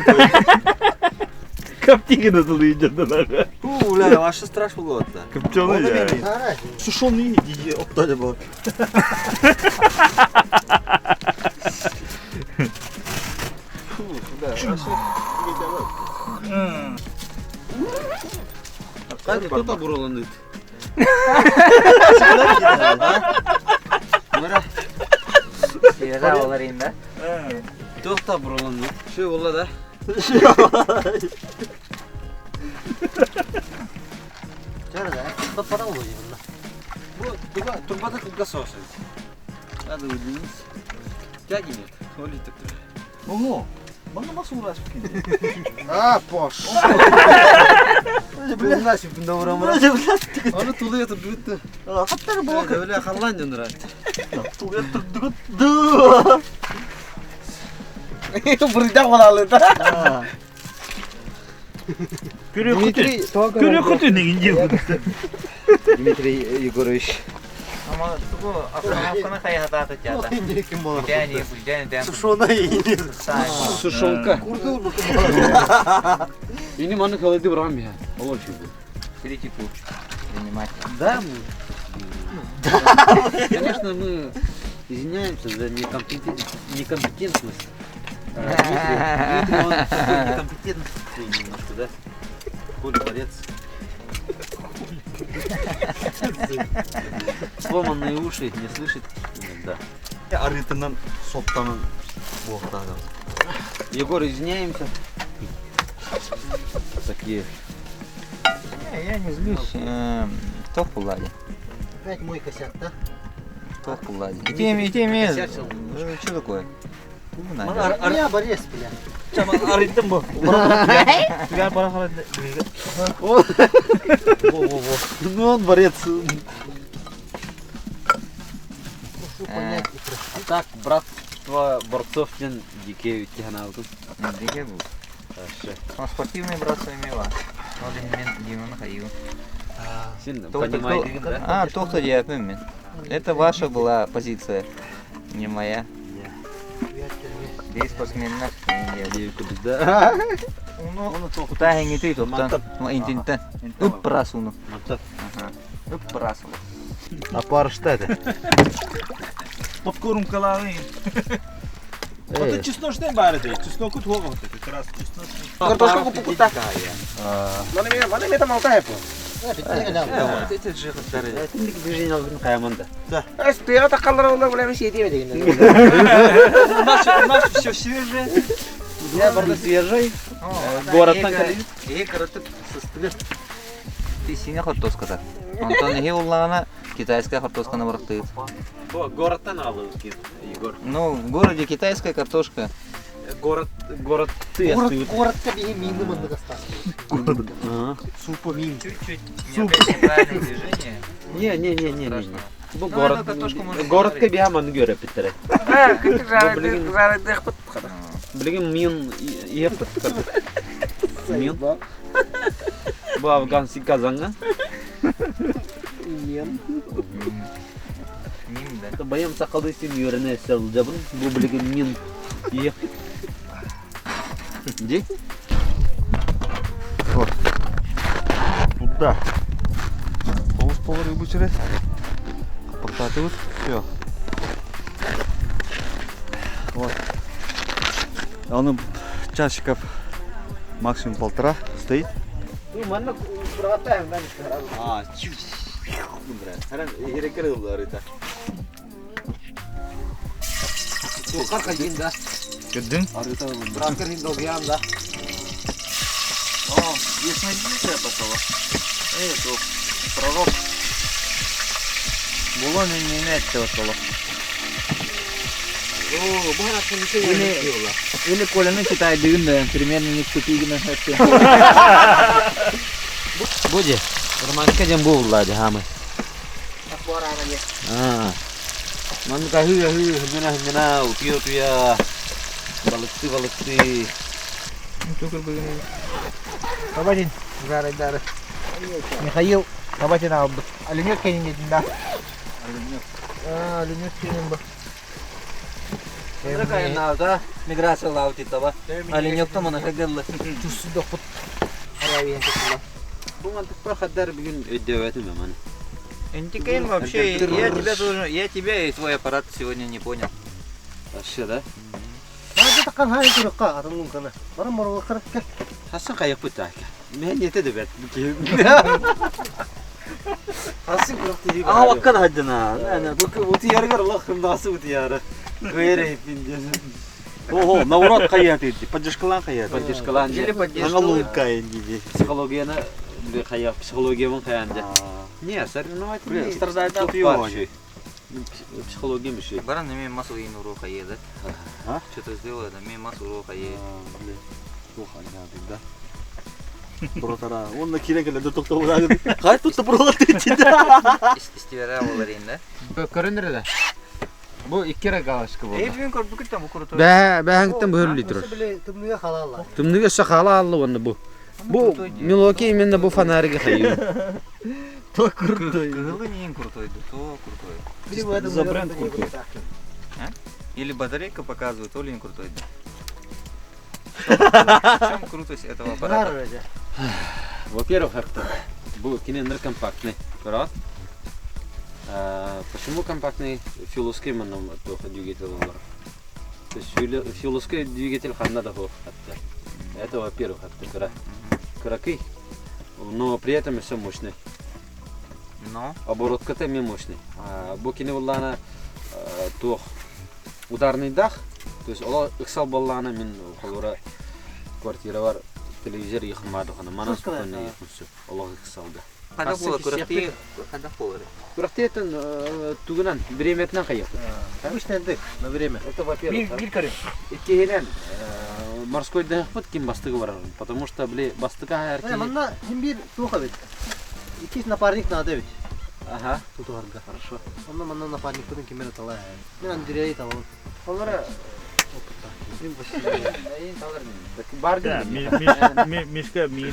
Коптигин зылыйдырдылар. Фу, бля, вообще страшно было-то. Копченый я. Сушеный, оттали было. Фу, да, вообще не давай. Кто-то бураланды. Сиэҕэ олар да? Кто-то бураланды. Şu була да. Para oluyor bunlar. Bu турбада кылгас соус. Надо удлинить. Тяги нет. Олит так. Ого, Bana nasıl uğraştık А, пош. Бля, Onu tuluya tuttu. Hatta bu Öyle hallan döndür Tuluya tuttu. Бурдак балалы да. Көрө көтү. Көрө көтү деген жер. Дмитрий Егорович. Ама тугу остановканы хайыһатаата театр. Бүтээни, бүлдээн, үтээн. Сушонка. Ini mana kalau itu berapa ya? Allah syukur. Критику принимать. Да, мы. Конечно, мы извиняемся за некомпетентность. Дмитрий, Дмитрий, он такой некомпетентный немножко, да? Коля борец. Сломанные уши не слышит. Да. Арытынан соптанын буохтаах. Егор, извиняемся. Такие. Не, я не злюсь. Топ Лади. Опять мой косяк, да? Топ Лади. И тем, и тем, Косячил. Что такое? Надо. Я борец, бля. Арыттым бу. Во-во-во. Ну он борец. Прошу понять и простить. А так, братство борцов ден дикей тиханауту. Дике был. Он спортивный братство имела. Он мен Димон Хаил. Сильно понимаете, да? А, тохта диапым. Это ваша была позиция, не моя. Здесь спортсменна. Да. Куда не ты тут? Интинта. Уп прасуну. Уп прасуну. А пар что это? Попкорн каланы. Это чесночный бар это. Чеснок тут хого как раз чесночный. Картошка купукута. Мана ме там алтай по. Движение алгын каяманда. Эс туяга таккалар олар бля мен сиетеме деген. У нас все свежее. Я барда свежий. Городтан калит. Э, короче, ты синя картошка Антон не уллана китайская картошка на барахтыт. Городтан алып Егор. Ну, в городе китайская картошка. Город, город ты Город, городка беги мины маннык остался. Супа мин. Чуть-чуть. Опять неправильное движение. Не, не, не, не, не. Бу Ну, город. эту картошку можно Городка сварить. биһа маны көрө питтере. А, как же Билигин мин еп Мин. Бу афганский казанга. Мин, да. Баям сакалды сен йөренә сәлҗабын. Бу билигин мин еп. Ди? Туда. Соус повар рыбу через. Портатывают. Все. Вот. Он часиков максимум полтора стоит. А, чуть. Бра. Ерекер булар это. Тоқар қайын да. Кедин? Бракер хин долгиян да. О, ясновидящая пошла. Эй, то пророк. Булон не имеет этого О, бу хана Или, или Коляны Китай дыгын да, примерно не купигина вообще. Буде. Романка дем бу булады хамы. А. Манка хы хы хмена хмена утио туя. Балыкты балыкты. Табатын, жары дары. Михаил, табатын алды. Алюмек кенин да. А, алюмек кенин бу. Да, миграция лаути таба. Оленек там она хагелла. Түссү дохут. Арабиян кетти. Бу мантык прохаддар бүгүн өйдөбөтүм мен. Антикейн вообще, я тебя тоже, я тебя и твой аппарат сегодня не понял. Вообще, да? Hadi takkan hay kurukka atın kana. Барам барам кырыкка. Хасан кайык бут Мен нете дебет. Хасан кырык тиги. А ваккан хаджана. Ана бу утияргар Аллах хымдасы утияры. Көйре пинден. Ого, наоборот каяты, поддержкалан каяты. Поддержкалан. Или поддержка. Аңалун диди. Психологияны хая психология хаянда. Не, соревновательный. Блин, страдает Тут от его. вообще. Психология мешает. Баран, имеем массу и урока е, да? А? Что-то сделаю, да, имеем массу урока е. Блин. Плохо, да. Бротара, он на кирен келе токтоп Кай тут бролар дейт. Истивера олар да? Көрүнөр да. Бу икки галашка Эй, бүгүн көрдүк там крутой. Бә, бәһәңтен бу литр. Биле тымныга халала. Тымныга шахала алды оны бу. Бу Милуоки именно бу фонаригы хайыы. То крутой. Кыһылы не крутой, да то крутой. За бренд крутой. Или батарейка показывает, то ли не крутой. Да. В чем крутость этого аппарата? Во-первых, это бу кинендер компактный. Көрөт? Почему компактный? Филосский манна двигатель олар. То есть филосский двигатель ханна да Это во-первых, это кыракый, но при этом все мощный. Но? Оборотка-то мощный. Бу кини буллана туох ударный дах, то есть ол ыксал боллана мин холура квартира бар телевизор йыхмадыхана манас спокойно йыхмысы олох ыксалда. Хада була курахти хада була. Курахтиэтен тугунан биреметинен хайыппыт. Обычно дых на время. Это во-первых. Бир көрүм. Иккиһинэн морской дыхпыт ким бастыгы барар. Потому что били бастыга Э, манна хим бир туха бит. Иккис напарник надо ведь. Ага. Тутуарга. Хорошо. Онно манна напарник кудун кимер талай. Мен Андрей талабын. Олара Опытта. Бар Да, Мишка, ми.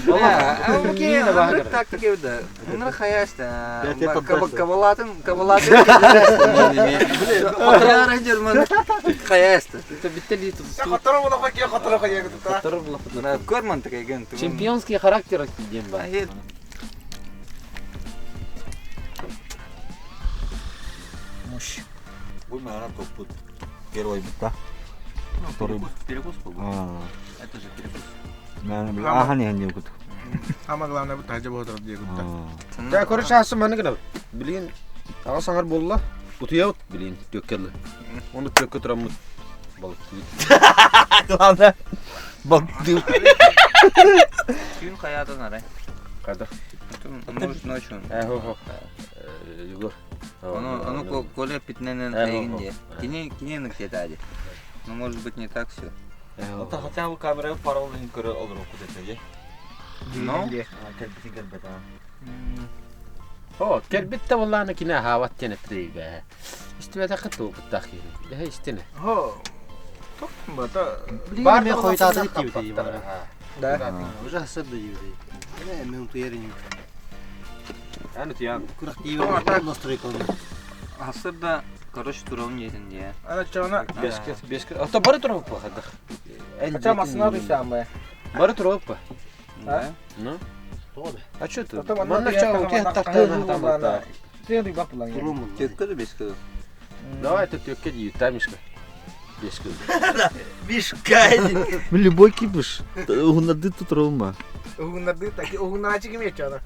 Окей, тактика да. Онра хаяста. Я тебе поддашь. Кабалатын, кабалатын. Отра жерман хаяста. Это биттели Хоттору була хоккей, хоттору хоккей. Көрмөн теген. Чемпионский характер дем бар. Мощь. Бу наверное, топут. Первый бит, да? Второй. Перекус был. Это же перекус. Наверное, аха не не кут. Самое главное, бу тажа болот диye кутта. Да, короче, асы маны гына. Билин, ага саңар болла. Утуя билин, төккелі. Оны төккө турамын. Балык Главное, балды. Күн хаятын арай. Када. Может ночью. Э, хо, хо. Егор. Оно, оно коле питненен хайгинде. Кине, кине нактетади. Но может быть не так все. Это хотя бы камера парол не көрө олору кутет, Но? Кэлбитин кэлбет, а. О, келбитте болланы кине хават тене триге. Истибете кыту кыттахи. Э, истине. Хо. Токтум бата. Бар мен хойтады дип бар. Да. Уже хасырды дип. Мен мен туерин. Аны туян. Курах дип настройка. Асырда, короче, туралын етін де. Ана чона. Бешке, бешке. Ата бары турап бахадах. Хотя масына дүйсәм. Бары турап ба. Да. Ну? А что ты? Ата Манна чау, те тартан там. Сен дүй бак булан. Төккө да беске. Давай ты төккө дии, тамишка. Бешке. Мишка. Любой кипиш. Угуннарды тут ровно. Угуннарды таки угуннар чигим ечана.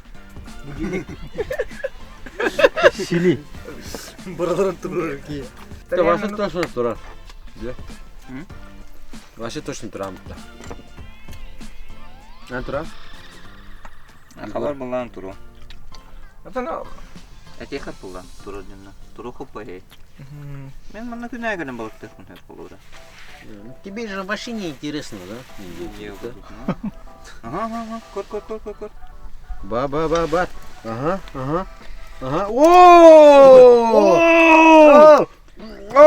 Сили. Бұраларын тұрыр ки. Это вообще точно турар. Где? Вообще точно турам. А тура? Хабар булан туру. Ата Әтехат булан туру динна. Туру хоппай. Мен манна күнә генә балык төхмөн булыр. Тебе же в машине интересно, да? Ага, ага, көр, көр, көр, көр, көр. Ба, ба, ба, ба. Ага, ага. Ага. О! О!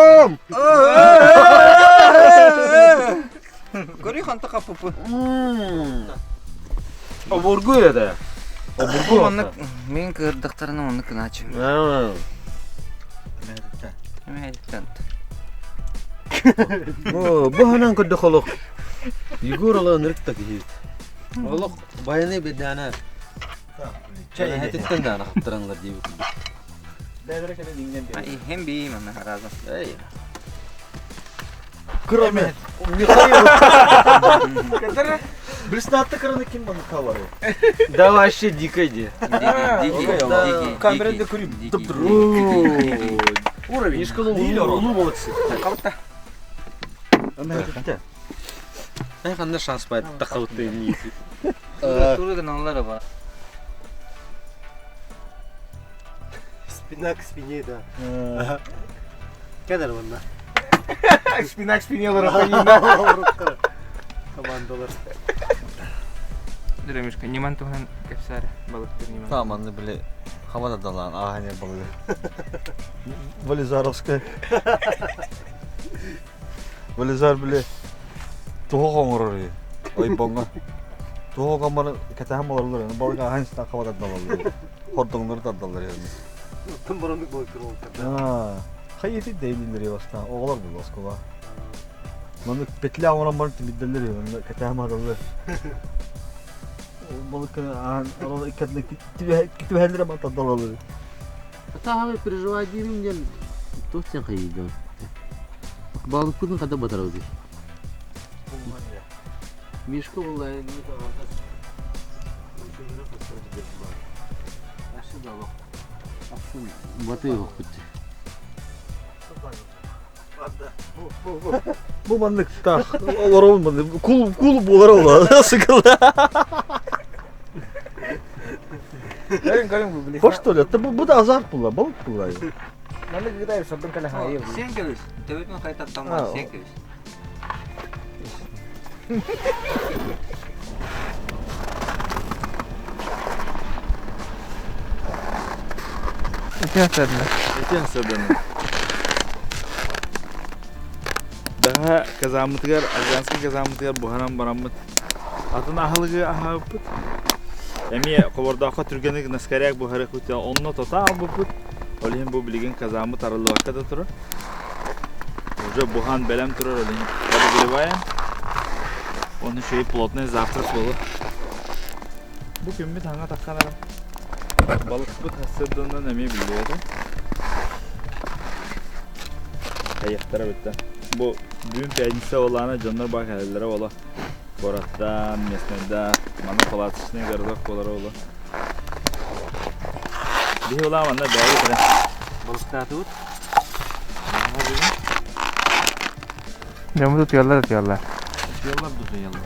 Көрі ханта қапы. Обургу это. Обургу. Оны мен кырдыктарына оны кыначы. О, бу ханан көрдө холох. Егор ала нырк так ет. Олох баяны бедана. Чай хететтен да хаптыранлар дип. Хем би мана хараза. Эй. Кроме Михаил. Блеснатты кыраны ким баны калары? Да вообще дико иди. Дикий, дикий. Камерада көрүп туп Уровень. Мишка улу молодцы. Калта. Ай ханда шанс бар тахауты не. Туры гыналары бар. Спина к спине, да. Кадar bunda. Спина к спине лора Командалар. Дремишка, ниман туһан кепсәре балыктыр ниман. Там аны биле хавада далан, ага не балыгы. Вализаровская. Вализар биле тухо хоңорор. Ой бонга. Туох гаммары кэтэһэн олороллор, балык аһан истэн хаба тардаллар. Хордоҥнору тардаллар yani. Тым бұрындық болып тұр ол. Хайы деймилер бастан, оҕолор булла оскола. Маннык петля оҥорон баран тимирдэллэр онно кэтэһэн бараллар. Балык аан орон иккэтинэ түбэһэллэр ама тардалалар. Атаһамай переживай диирим диэн туох сен хайыйдым. Балыкпытын хата батарабыт. Мишка буолла Батый Бу маннык таах олоробун маннык кул кул буолар ола сыкыла. Көрүн көрүн бу били. По что ли? Это бу да азарт була, балык була. Маннык гытай сордун кэлэ хайы. Сен кэбис. Төбөтүн хайтаттан сен кэбис. Этиэн сөбүн. Daha казаммытыгар, Альянский казаммытыгар буһаран бараммыт. Атын аһылыгы аһаабыппыт. Эмиэ хобордооххо түргэнник наскаряк буһары кутя онно тота албыппыт. Ол иһин бу билигин казаммыт арыллыбакка да турар. Уже буһан бэлэм турар, ол иһин подогреваем. Он еще и плотный завтрак буолу. Бу күммүт хаҥа таххан эрэ. Балыкпыт сырдыннан эмиэ биллибэтэ. Хайыахтара бүттэ. Бу бүгүн пятница буоллаҕына дьоннор баа кэлэллэрэ буолуо. Куораттан, местнайда, манна палаточный городок буолара буолуо. Биһи улаан манна бэйэбит эрэ. Балыктаатыбыт. Дьоммут утуйаллар утуйаллар. Утуйаллар да утуйаллар.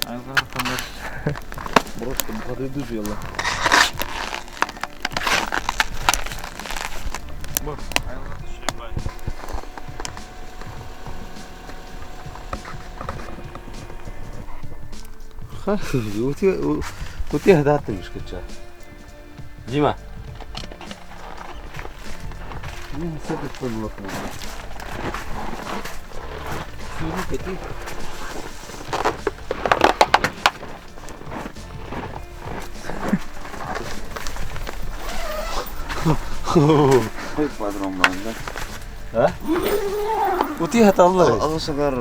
Айылҕа ханнар Просто бухатыйды утуйаллар. Бу айылҕа түшүрбай. Утуя хатааттым мишкача. Дима. Ой, падрон банда. Утуя хаталлар. Алысагар,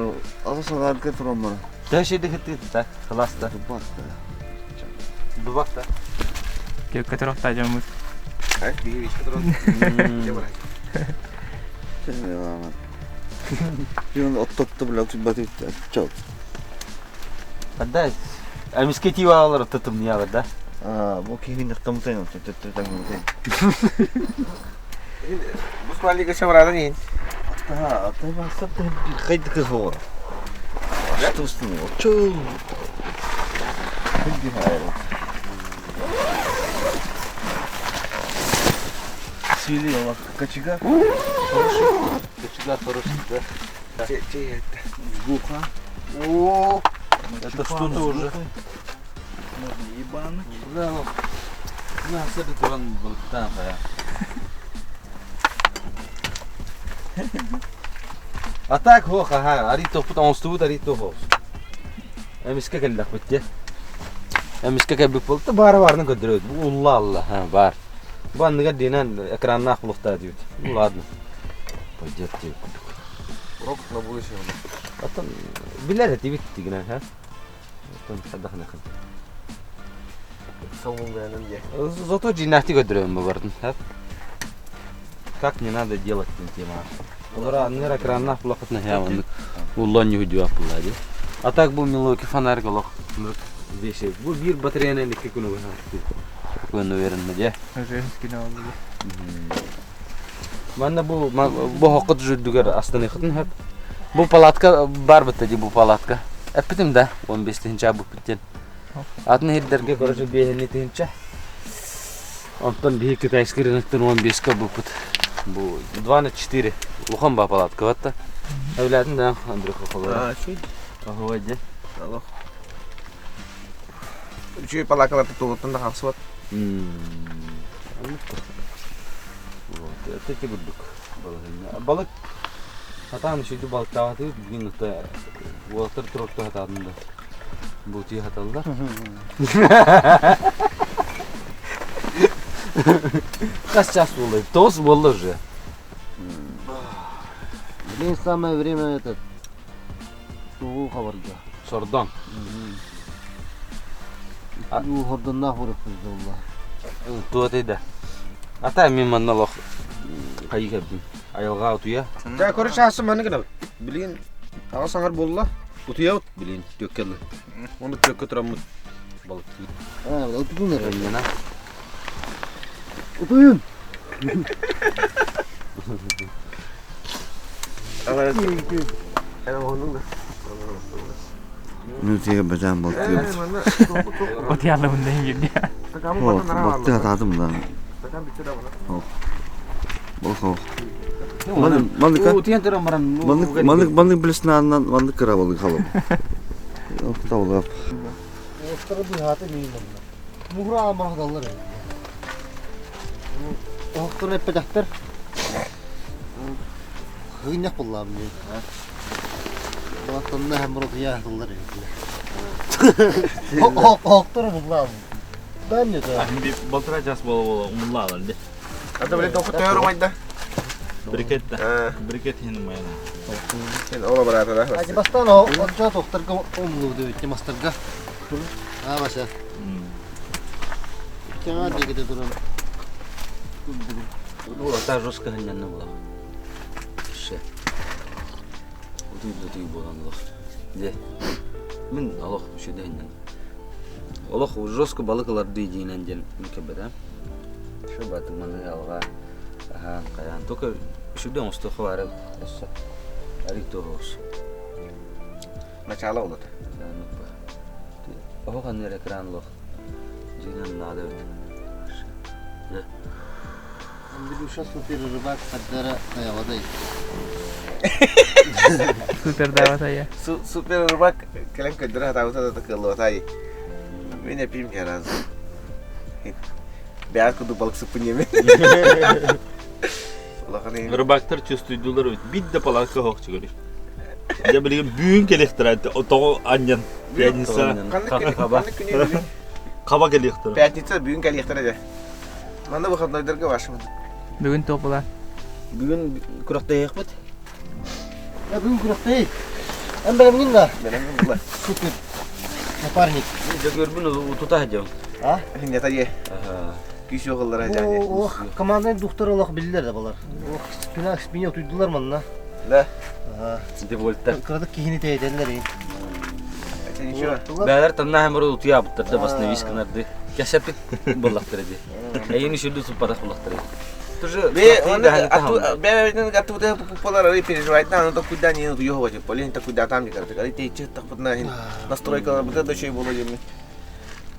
алысагарга турам Да şeyde хатты خلاص да. Дубакта. Дубакта. Кеп дьоммут. Оттотто бля, баты чот. Да, а мискети валар тытым не да? А, бу кихин тымтын, төттө таңмытын. Бу сквалига шабрадан ин. Ата, ата басып хайды кыз бар. Что Чо. Хинди хайр. Сили, алла, кочегар. Кочегар хороший, да? Гуха. О, Это что-то уже. Можно ебануть. Да, на, сәбит туран балыктан хая. А так хох, ага, ари тохпут оңстубут, ари тохос. Эмиске келдек битте. Эмиске кебик болду, бары барны көдүрөт. Бу улла алла, ха, бар. Бу анныга динен экранна кулукта дейт. Ну ладно. Пойдет деп. Урок на будущее. Атын билер этибит дигенен, ха. Атын садахна хын. Салон бәнен е. Зато жинахти көдүрөм бу бардын, ха. Как не надо делать тема. Олар аннер экранна кулакытна хяваннык. Улла не хүдү апылла ди. А так бу милоки фонарь голох. Веши. Бу бир батареяны лекке күнү Күнү верин де. Женский oldu. Манна бу бу хокут жүрдүгөр астаны хытын хөп. Бу палатка бар битте ди бу палатка. Эпитим да 15 тынча бу биттен. Атын хиддерге короче бехени тынча. Онтон бихи китайский рыноктон 15 ка бу пут. Бу 2 на 4. Улахан ба палатка батта. Әүләтин да Андрюха холора. А, чуй. Охуй де. Алло. Үчүй палакалар tutulуттан да хаксы бар. Вот, это те бурдук. Балык хатан шүйді балықтағаты бүгін ұта уолтар тұрықты хатадында. Бу хаталлар. Хас час буолла? 9 буолла уже. Блин, самое время этот. Тугу хабарга. Сордон. Уу хордоннаах бурук буолла. Туот да. Ата мин манна лох хайы кэбдим. Айылға утуя. Жа көрө часы маны гына. Билин ага саңар болла. Утуя билин төккелі. Оны төккө тураммыт балык. А, утуйун эрэ. Рыннана. Утуйун. Нүтеге бажан балтыйбыт. Отуялы bundan girdi. Балтый атадым да. Бол Маннык Утуян туран баран. маннык маннык маннык билесин аннан маннык кыра балык халым. Тавлап. Остары быһааты миин онно. Мугра амахдаллар. Оһохтон эппэтэхтэр. Хыынньах буллаам дии. Балаттанна һәм ротуя тыллар. Оһохтор буллаам. Да не да. Балтыра час бола бола умулла алды. Ата биле току тойору майда. Брикет да. Брикет хин майна. Сен ола барата да. Ади бастан отча тохтарга омлу деп мастарга. А баша. Кеңа дегеде туран. Ну, ата жестко ханнан була. Ше. Утуй утуй болан лох. Де. Мин алох шүдә ханнан. Олох жестко балык аларды дийнен ден мүкәбәдә. Шо баты маны алга. Аха, каян только шүдә осты хвары. Эссе. Арик тоғыз. Начало олот. Охо каннер экран лох. Дийнен надо. Де. Андрюша супер рыбак каддара аявадай. Супер давай я. Супер рыбак келен көддөр хатабыта да кыллы атай. Мен эпим кераз. Бәр куду балык сыпын еме. Улахан Рыбактар чувствуйдулар бит да палатка хок чыгыр. Я билген бүгүн келехтер того аньян. Пятница. Кандай күнү? Каба келехтер. Пятница бүгүн келехтер эде. Манда выходнойдорго башым. Бүгүн тоқ була. Бүгүн күрәктә яхмат. Я бүгүн күрәктәй. Әм беләм да. Беләм була. Супер. Напарник. Жөгөрбүн утута жон. А? Хинде тае. Аха. Күш оғыллар ажане. Ох, команданы доктор олох билдер да балар. Ох, спина спине утуйдулар манна. Да. Ага. Девольта. Кырадык кихини тәйдәләр. Это ничего. Бәләр танна һәм утуя буттар да басны висканарды. Кәсәпит буллактыр иде. Әйен шүлдү суппатах буллактыр. Тоже Бе, он ату бе бе ату де полар ри переживать на, ну то куда не ну его вот полин то куда там не короче, когда ты че так вот на настройка вот это еще было мне.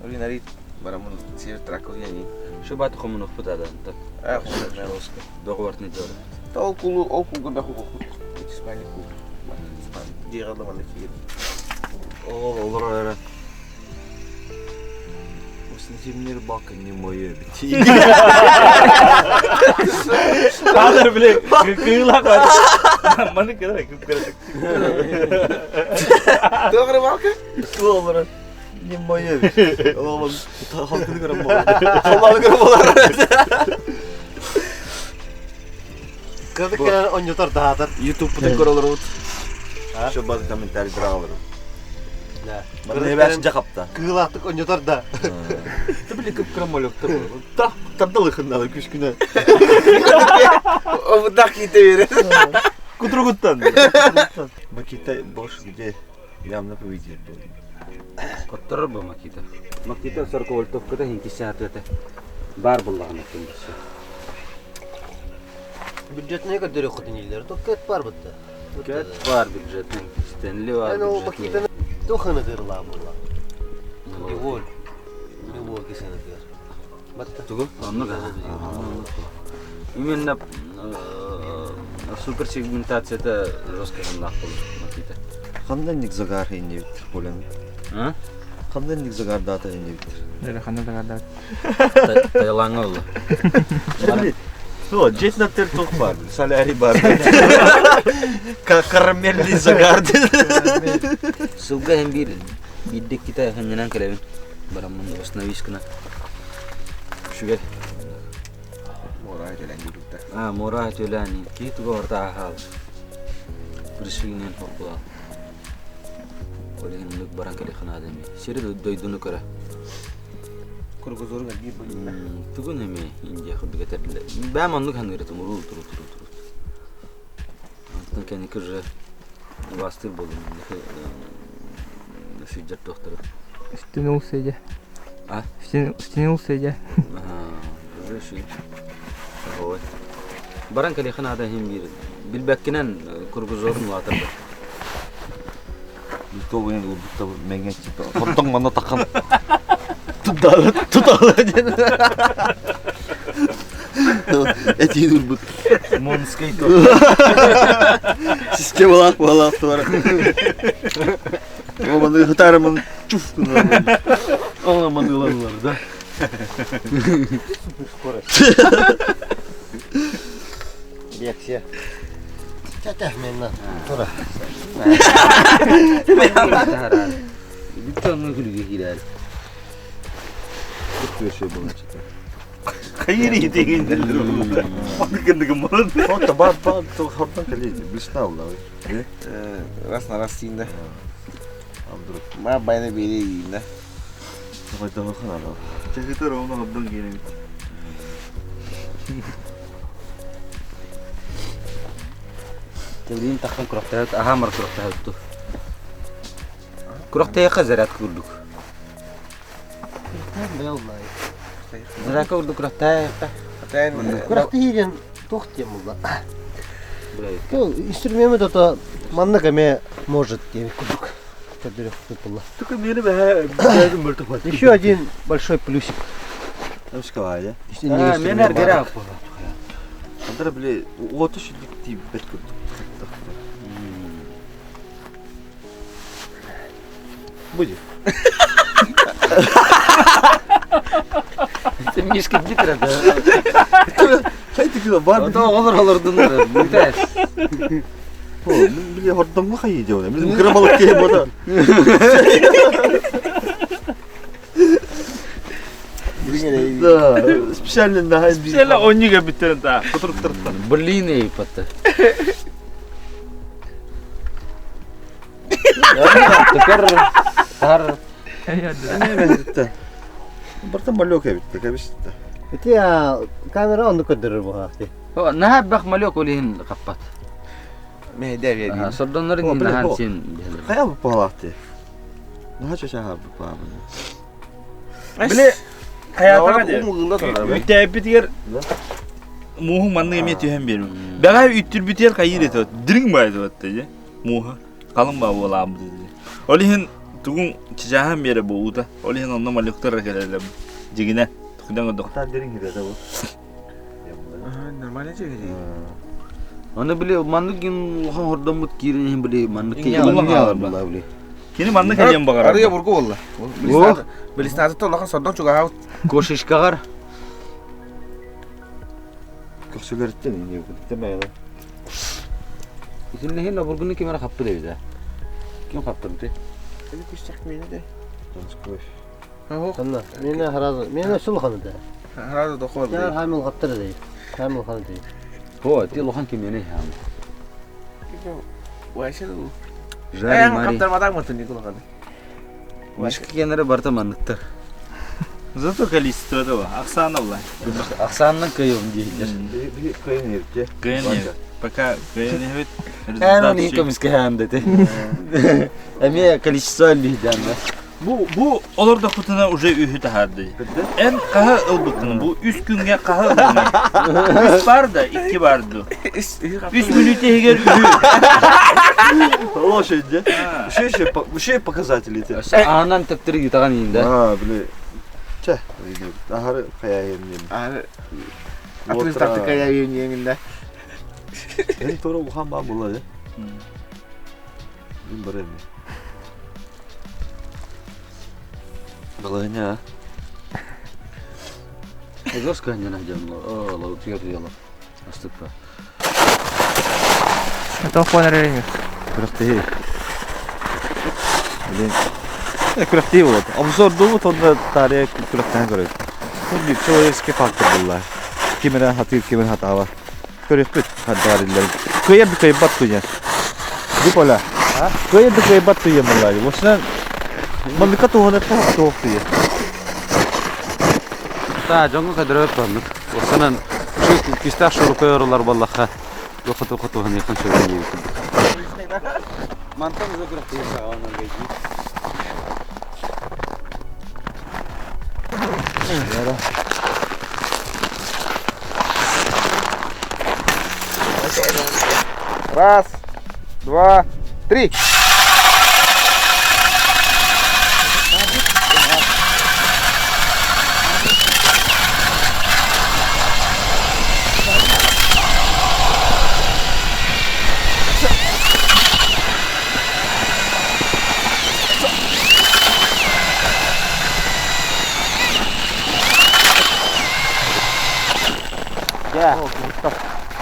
Блин, ари барамун сир трако я не. Шу бат хомун путада. Так. А, Договор не делали. Тол кулу ол кулу бе ху ху. Спальник кул. Дигәле манда киеп. Ол олар эрэ. Осын рыбалка не мое бит. Хазар биле кыйла кар. Маны кедер кып керек. Doğru рыбалка? Олар не мое бит. Ол халкını көрөм болар. Халкını көрөм болар. Кырадык кенен оньотор даатар. YouTube-тан көрөлөр бут. Шо базы комментарий дыралар. Да. Маны бәш жакапта. Кыылаактык оньотор да. Ты биле көп көрөм болөктөр. Та тардалыхын күшкүнө. О, так ките бере. Кутругуттан. Макита больше где явно победит. Коттор бу Макита. Макита 40 вольтовкада хинки сааты бар буллаган экен бирсе. Бюджетный көдөрө хотинилер. То кет бар бутта. Кет бар бюджетный, Стенли бар Мен ол бюджетный. Макитаны тоханы тырла була. Дивол. Дивол кисени тыр. Батта. Тугу? Онну да. Именно супер сегментация это жестко нахуй Макита. Хандан ник загар хинне бит болен. А? Хандан ник загар дата хинне бит. Дere ханда да да. Таиланга oldu. О, жет на тер тох бар, соляри бар. Карамельный загар. Сылга hem bir Биирдэ иккитэ ханньанан кэлэбин. Бараммын восстановись гына. Үчүгэй. Муора төлөөн диэбиттэр. А, муора төлөөн киһи туга барыта ааһаал. Пришвинен хоркулаал. Ол иһин оннук баран кэлиэххэ наада эмиэ. Сири дойдуну көрө. Кругозорун элбиир буолла. Тугун эмиэ Индия курдук этэрдилэр. Бэйэм оннук саныыр этим уруу туру туру туру. Онтон кэнники уже убаастыыр буоллум. Сылдьар туохтары. Стянулся дьэ. А? Стянулся дьэ. Уже ши. Ой. Баран кэлиэххэ наада иһин биир. Билбэккинэн кругозорун улаатар. Тобуйан ылбытта мэҥэ Хотон манна тахан тутаалы тутаалы диэн этии турбут. Монский Системалаах буолаах туара. О маны хытарымын чуф Ола маныыланылар да. Реакция. Чата мен тура. Бүттэ онно күлүгэ киирээр. Хайыр иитигин Маннык Фото бар бар хордан кэлиити билсна улла. Раз на раз тиинде. Ма байна бири иинде. Хайдах ханала. Чахытар ону хордан кииребит. Тэбилин таххан курахтаһыт, аһаамар курахтаһытту. Курахтайаха зарядка курдук. Зарядка курдук курахтайаха. Курахтыһыырын туох диэн буолла? Инструмент это маннык эмэ может диэбит курдук. Көрдөрүөхпүт буолла. Только мени бэһэ бэһэ мөлтөх бат. Еще один большой плюсик. Эмскалая. Мен эргere буолла. Андра били уоту шүдүк тиийбэт курдук. Будет. Ты Мишка Дмитрий, да? Хайты бар. Ото олор олордуннар. Бүтээс. Били хордоҥҥо хайыы диэбинэ. Били кыра балык киһи бота. Да, специально на Специально онньуга бүттерин та. Кутуруктарыттан. Блин, эй, патта. Текер тар Бартан малек эбитте, кэбисте. Ити камера онну көрдөрөр буһаахти. Наһаа бах малек олиһин каппат. Мэйдэ биэри. Сордоннорун наһаан син. Хайа бу палаахти. Наһаа чачаха бу паабын. Били хайаатаҕа дии. Умулла турар. Үттээппитигэр мууһу маннык эмиэ түһэн биэрбит. Бэҕэһээ үттүрбүтүгэр хайыыр этэ дириҥ баайы этэ дьэ мууһа халыҥ баа буолаабыт этэ. Ол иһин тугун чычааһан биэрэ буолуута. Ол иһин онно малюктар кэлэллэр дьигинэ тукудан көрдөх. Дириҥ хирэтэ бу. Нормально чегири. Аны били маннык гин улахан хордоммут киирин иһин били маннык Кини Кини маннык кэлиэн баҕарар. Арыйа бургу болла. Билистаатыттан улахан сордон чугаһаабыт. Кошечкаҕар Көксөлөрүттэн ини бу. Итиннэ иһин обургуну ким эрэ хаппыт эбит ээ. Ким хаптырбытай? Күстэк мені де. Ханна, мені харазы, мені сул ханы да. Харазы дохор. Я хамил хаптыр да. Хамил ханы да. О, ти лохан ким мені хам. Вайсы бу. Жари мари. Хаптырмадан мытын Никола ханы. Мишка кенері барта манныктар. Зато количество да Оксана була. Оксаннан кыйым дииллэр. Би кыйын ебитте. Кыйын Пока кыйын ебит. Эн оны көмүскэ хаам дете. Эми количество лиһдән да. Бу бу олордохпутуна уже үһү таһаарды. Эн хаһы ылбыккын бу үс күҥҥэ хаһы ылбыккын. Үс бар да, икки барды. Үс мүнүүтэ иһигэр үһү. Лошадь, да? Еще еще показатели те. Аанан төптөрү ютаган иин да. А, били. Че, ахары хаяйым нем. Ары Атын тактика яйын Эн тора улахан баа була, да? Мин бар эми. Балыгыня. Жестко не найдем. О, лаутер дело. Астыкка. Это фонарь Кырахты. Блин. Күрэхтии буолат. Обзордуубут онно таарыйа күрэхтэһэн көрөбүт. Бу человеческий фактор буолла. Ким эрэ хатыыр, ким эрэ хатаабат. Көрүөхпүт хардаар иллэрин. Кыайар да кыайбат туйа. Бу поля. Кыайар да кыайбат туйа буолла. Осынан манныка туһанар туох туйа. Та дьоҥҥо көдөрөт оннук. Осынан күүстээх шурупа оролор буоллахха туохха туохха туһаныаххын сөбүн диэбит курдук. Мантан уже күрэхтэһии саҕаланар дии. Раз, два, три.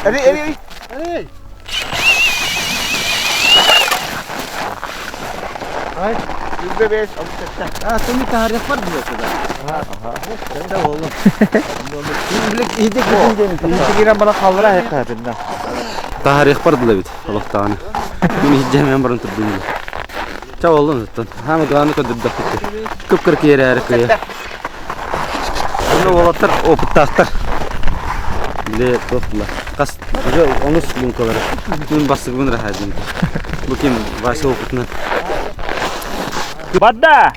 Эй, эй, эй! Ай, 105, 67. А, ты не тарих бар билет да. Да oğlum. Билек иһде кутун Ити кирен бана халлара хеккатында. Тарих бар дылабит олохтааны. Мин иһдьэмэн баран турдум. Ча оллун оттон. Хаама главный көдүрдөхпүт. Көп кыркиэрээри кыйа. Онно уолаттар опыттаахтар. Биле туох Хас уже онус лункалары. Мин бастыгыбын рахадым. Бу ким Вася опытынан. Бадда!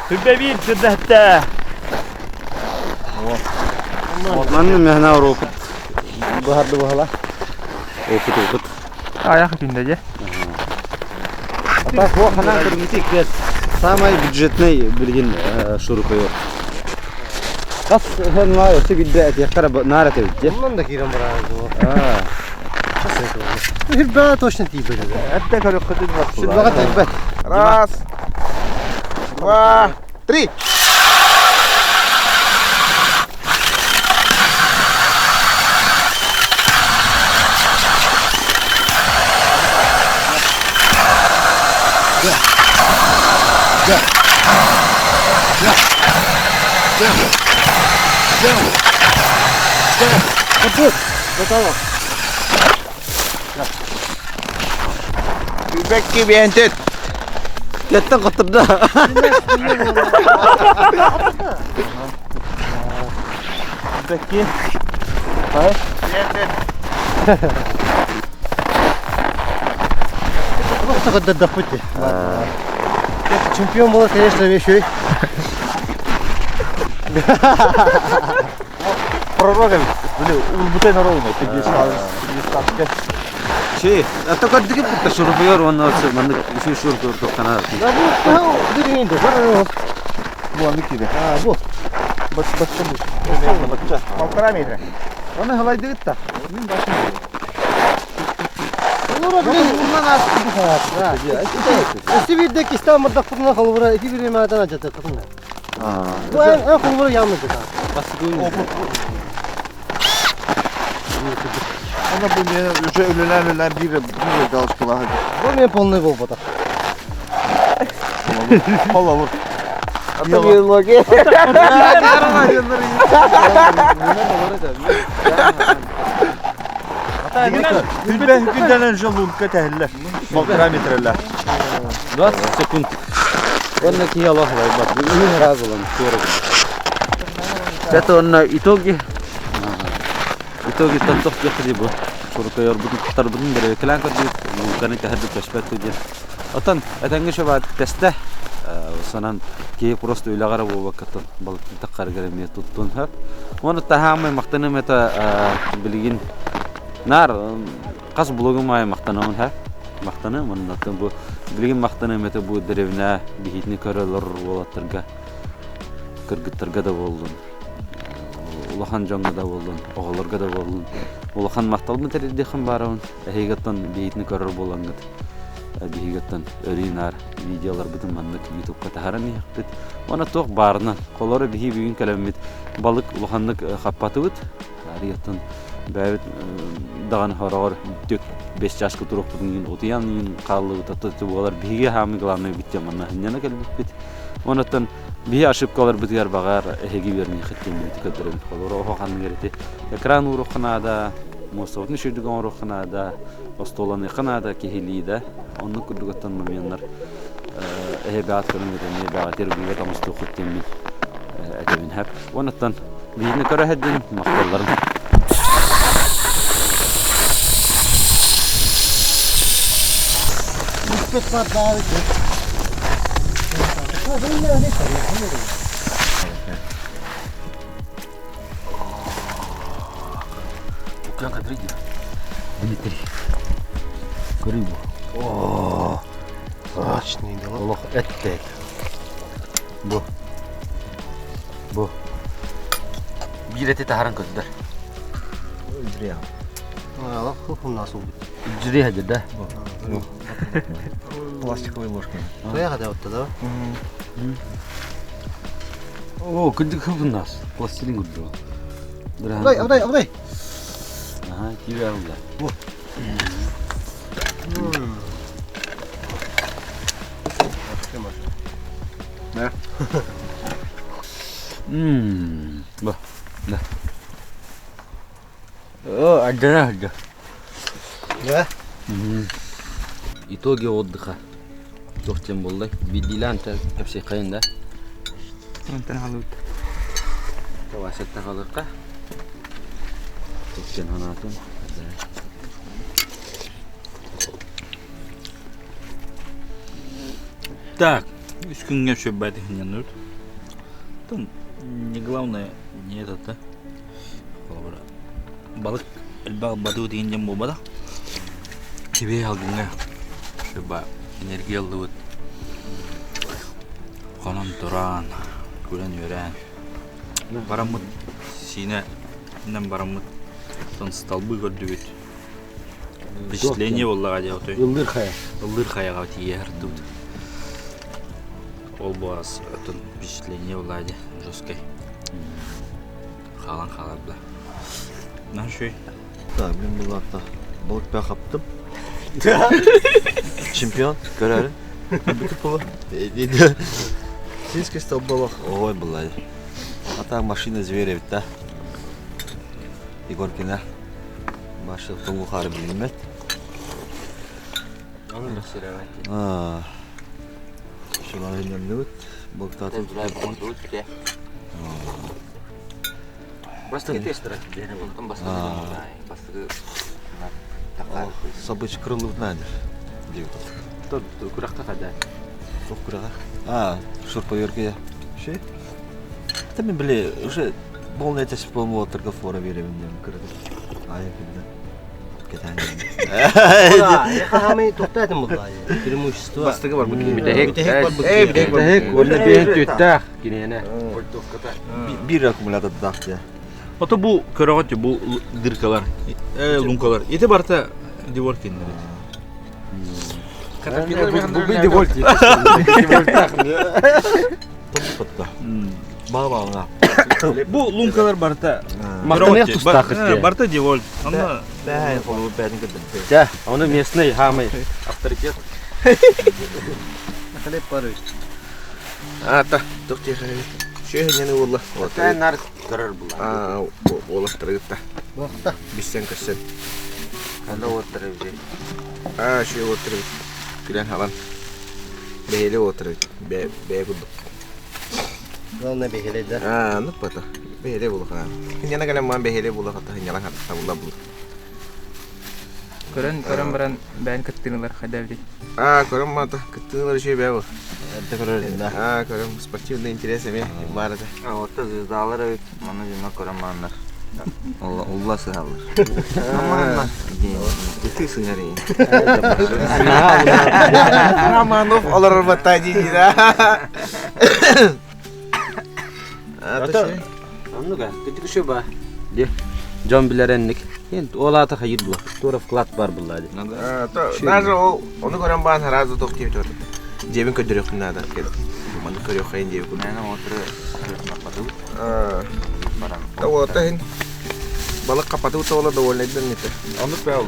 Түбэ биир сырдаһта. Манна мэхна опыт быһарды быһала. Опыт опыт. Аяқ күндә же. А так бу ханан көрүҥүтэ кэт. Самый бюджетный билигин шурупайор. Хас ханна өсө билбэ этиэхтэр наар этэбит дьэ. Оннан да киирэн бараары дуо. Хүрбэ точно тиийбэт. Этте көрүөххүтүн Сүрбэҕэ тиийбэт. Раз, два, три. Үбекки биэнтет. Кэттен коттурда. Бекки. Биэнтет. Просто көддөрдөхпүт. Чемпион болар, конечно, вещей. Пророк Били улбутай народу. 50 Şey, ата көрдүгү бутта шурупайор онно маннык үсү шурупайор токтана. Да бу диринде. Бу аны кире. А, бу. Бач бачча бу. Бачча. Полтора метра. Оны халайдыгыт та. Мин башым. Олора блин, уннан асты. Өсі бирде кистен мырдак курна холбура iki bir maden acıdı kızım. Bu en en холбура yandı da. Ona bu мен уже өлөлөн өлөлөн бир бир галочкалар. Bu men полный болбода. Холовур. Биология. Хүлбэ хүлдэнэн жолунка тәһиллер. Полтора метрлер. 20 секунд. Онно киһи олох барбат. Үһүн раз olan туора. Это онно итоги. Итоги тантох дьахли бу. Шурупайор бутун тар бутун бере клан көрдүк. Муканы тәһәдү төшпәт диэн. Отон этәңге шөбат тесте. Санан киһи просто үлэҕэр буолбаккаттан балыктын таххарыгар эмиэ туттун хөп. Оны таһаамай мактаным это билигин нар хас блогум аайы мактанамын ха. Мактаным оннотон бу билигин мактаным это бу деревня биһитини көрөлөр уолаттарга кыргыттарга да болдун. Улахан дьоҥҥо да буоллун, оҕолорго да буоллун. Улахан махталбын тэрийдиэххин баарабын. Эһигиттэн биһигитини көрөр буолаҥҥыт. Биһигиттэн өрүү наар видеоларбытын маннык ютубка таһааран иһэхпит. Уонна туох баарынан, холоро биһи бүгүн кэлэммит балык улаханнык хаппатыбыт. Арыйаттан бэйэбит даҕаны хороҕор түк бес чааска туруохпутун иһин утуйан иһин хааллыбыт аттаты буолар биһиги хаамыы главное бүттэ манна сынньана кэлбиппит. Онуттан биһи ошибкаларбытыгар баҕар эһиги үөрэниххит диэн көрдөрөбүт. Холобура оһох анныгар ити экран ууруохха наада, муостабытын үчүгдүк оҥоруохха наада, остуоланыахха наада киһилии да. Оннук курдук оттон моменнар эһи бэҕэт көрүҥҥүт эмиэ бэҕэтир быыбат оҥостуоххут диэммин этэбин хэп. Онуттан биһини көрө сылдьын махталларын. Буклян кадрыги. Дмитрий. Көрүй бу. О, Сочный да. Олох эттээт. Бу. Бу. Биир эти таһаран көрдөр. Зря. Нас убит. Зря да? Пластиковой ложкой. Поехали вот туда. О, кырдьык хыбыннас. Пластилин курдук. Абдай, абдай, абдай. Ага, киирэ алла. Да. Ммм. Ба. Да. О, отдана, отдана. Да? Итоги отдыха. Туох диэн буоллай? Биирдиилээн кэпсиэххэйин да? Онтон халыт. Васяттан халыахха. Туох диэн санаатын? Так, үс күҥҥэ сүрбэт иһинньэннүт. Там не главное не этот, да? Холобура, балык элбэх бадыы деген диэн буолбатах. Сибиэ алгыҥҥа сүрбэ энергия ыллыбыт. Хонон туран, күлэн-үөрэн. Бараммыт сиинэ иннэн бараммыт столбы көрдүбүт. Впечатление буоллаҕа дии отой. Ыллыыр хайа. Ыллыыр хайаҕа тиийэ сырдыбыт. Ол буолас оттон впечатление буоллаҕа дии жесткай. Хаалан хаалар да. На шөй. Так, мин булларта балык бää хаптым. Чемпион, көрөрүн. Бүтүп була. Синский столболох. Ой, была. А так машина зверя ведь, да? Егоркина. Маша тоҥу хаары билиммэт. Шуларыннанныбыт. Балыктаатын. Бастакы тестера бастакы Сабыч кырылыбыт наадыр. Тот күрэххэ хада. Туох күрэҕэ? А, шурповерка Ши? Это мен били уже полный этес болмоторга фора беремин диэн кырды. Айа кирде. Кетен. Хаамай туктаатым булла. Преимущество. Бастыгы бар бу. Бүтэһик. Бүтэһик бар бу. Эй, бүтэһик бар. Бүтэһик уонна биэһин түттээх киниэнэ. Бир аккумулятордаах дия. Ото бу көрөҕөт бу дыркалар, лункалар. Ити барыта Деворт кинилэр. Бу би Деворт. Деворттаах. Топпотто. Баба Бу лункалар барыта Мактаныах тустаах Бар- Барыта Девольт. Онно Бэһэ холу бэһин көрдüm. Дьэ, ону местный хаамай авторитет. Хлеб парыш. А, та, туох диэхэ. Сүөһүннэни уолла. Нар көрөр була. Аа, уолаттарыгытта. Бохта. Биссен көрсөн. Ханна уоттар эбит. Аа, шүй уоттар эбит. Күлэн халан. Бэйэлэ уоттар эбит. Бэ бэйэ курдук. Главное бэһэлэй да. Аа, ну пата. Бэйэлэ буолуха. Хиньяна кэлэн маан бэйэлэ буолуха та хиньяна табылла бул. Көрөн көрөн баран бэйэн кыттыылар хайда эбит. Аа, көрөн маата кыттыылар шүй бээ бу. Это көрөрүн да. Аа, көрөн спортивный интерес эме бар это. А вот звездалар эбит. Маны дьоно көрөн мааннар. Улла сыһаллар. Амаанна. Ты сыһары. Романов олорор батта дии да. Аа, Ата- та. Оннук аа, кырдьык үчүгэй баа. Дьэ, дьон билэр энник. Эн ол аата хайыр була. Туора вклад бар булла ди. Даже ол ону көрөн баан сразу тох диэбит оту. Дьиэбин көрдөрүөхпүн наада. Маннык көрүөххэйин диэбит курдук. Мээнэ оҕотуру хаппатыбыт. Баран. Та иһин балык хаппатыбыт тоҕоло довольнайдан нете. Оннук бээ ол.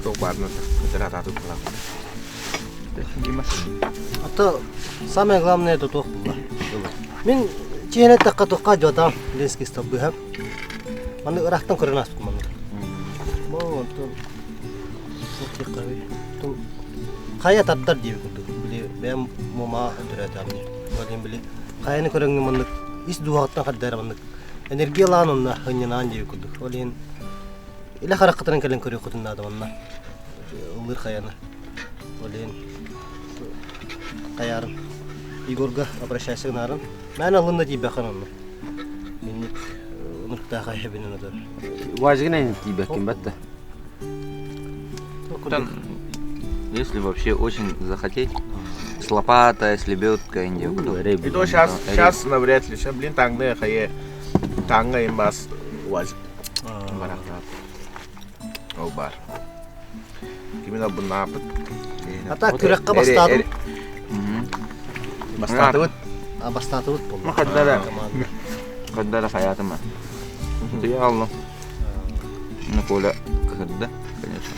Туох баарына көтөр атаатык булан. А то самое главное это туох буолла. Мин чиһин эттэххэ туохха дьуотаам Ленский столбыһа. Маны ыраахтан көрөн ааспытым маннык. Бу онтон хайа тардар диэби курдук. Били бэйэм мума төрөөтөм дии. Ол били хайаны көрөҥҥө маннык ис дууһаҕыттан хардара маннык энергиялаан онно ынньанаан диэби курдук. Ол иһин илэ хараххытынан кэлэн көрүөххүтүн наада манна. Ыллыыр хайаны. Ол иһин хайаарын Егорга обращайся гынарын. Мээнэ ылын да тиийбэххин онно. Инник ынырыктаах эһэбинэн отор. Уазигын эйин тиийбэккин бэтте. Там, если вообще очень захотеть, с лопатой, с лебедкой, не И то сейчас, сейчас навряд ли. Сейчас, блин, таңны хайе таңга им бас уазик. Барахтаат. Ол бар. Кимин албыннаапыт. А так күрэххэ бастаатым. Бастаатыбыт. А бастаатыбыт буолла. Ну, хаддара. Хаддара хаятыма. Ты алло. Ну, Коля кыһырда, конечно.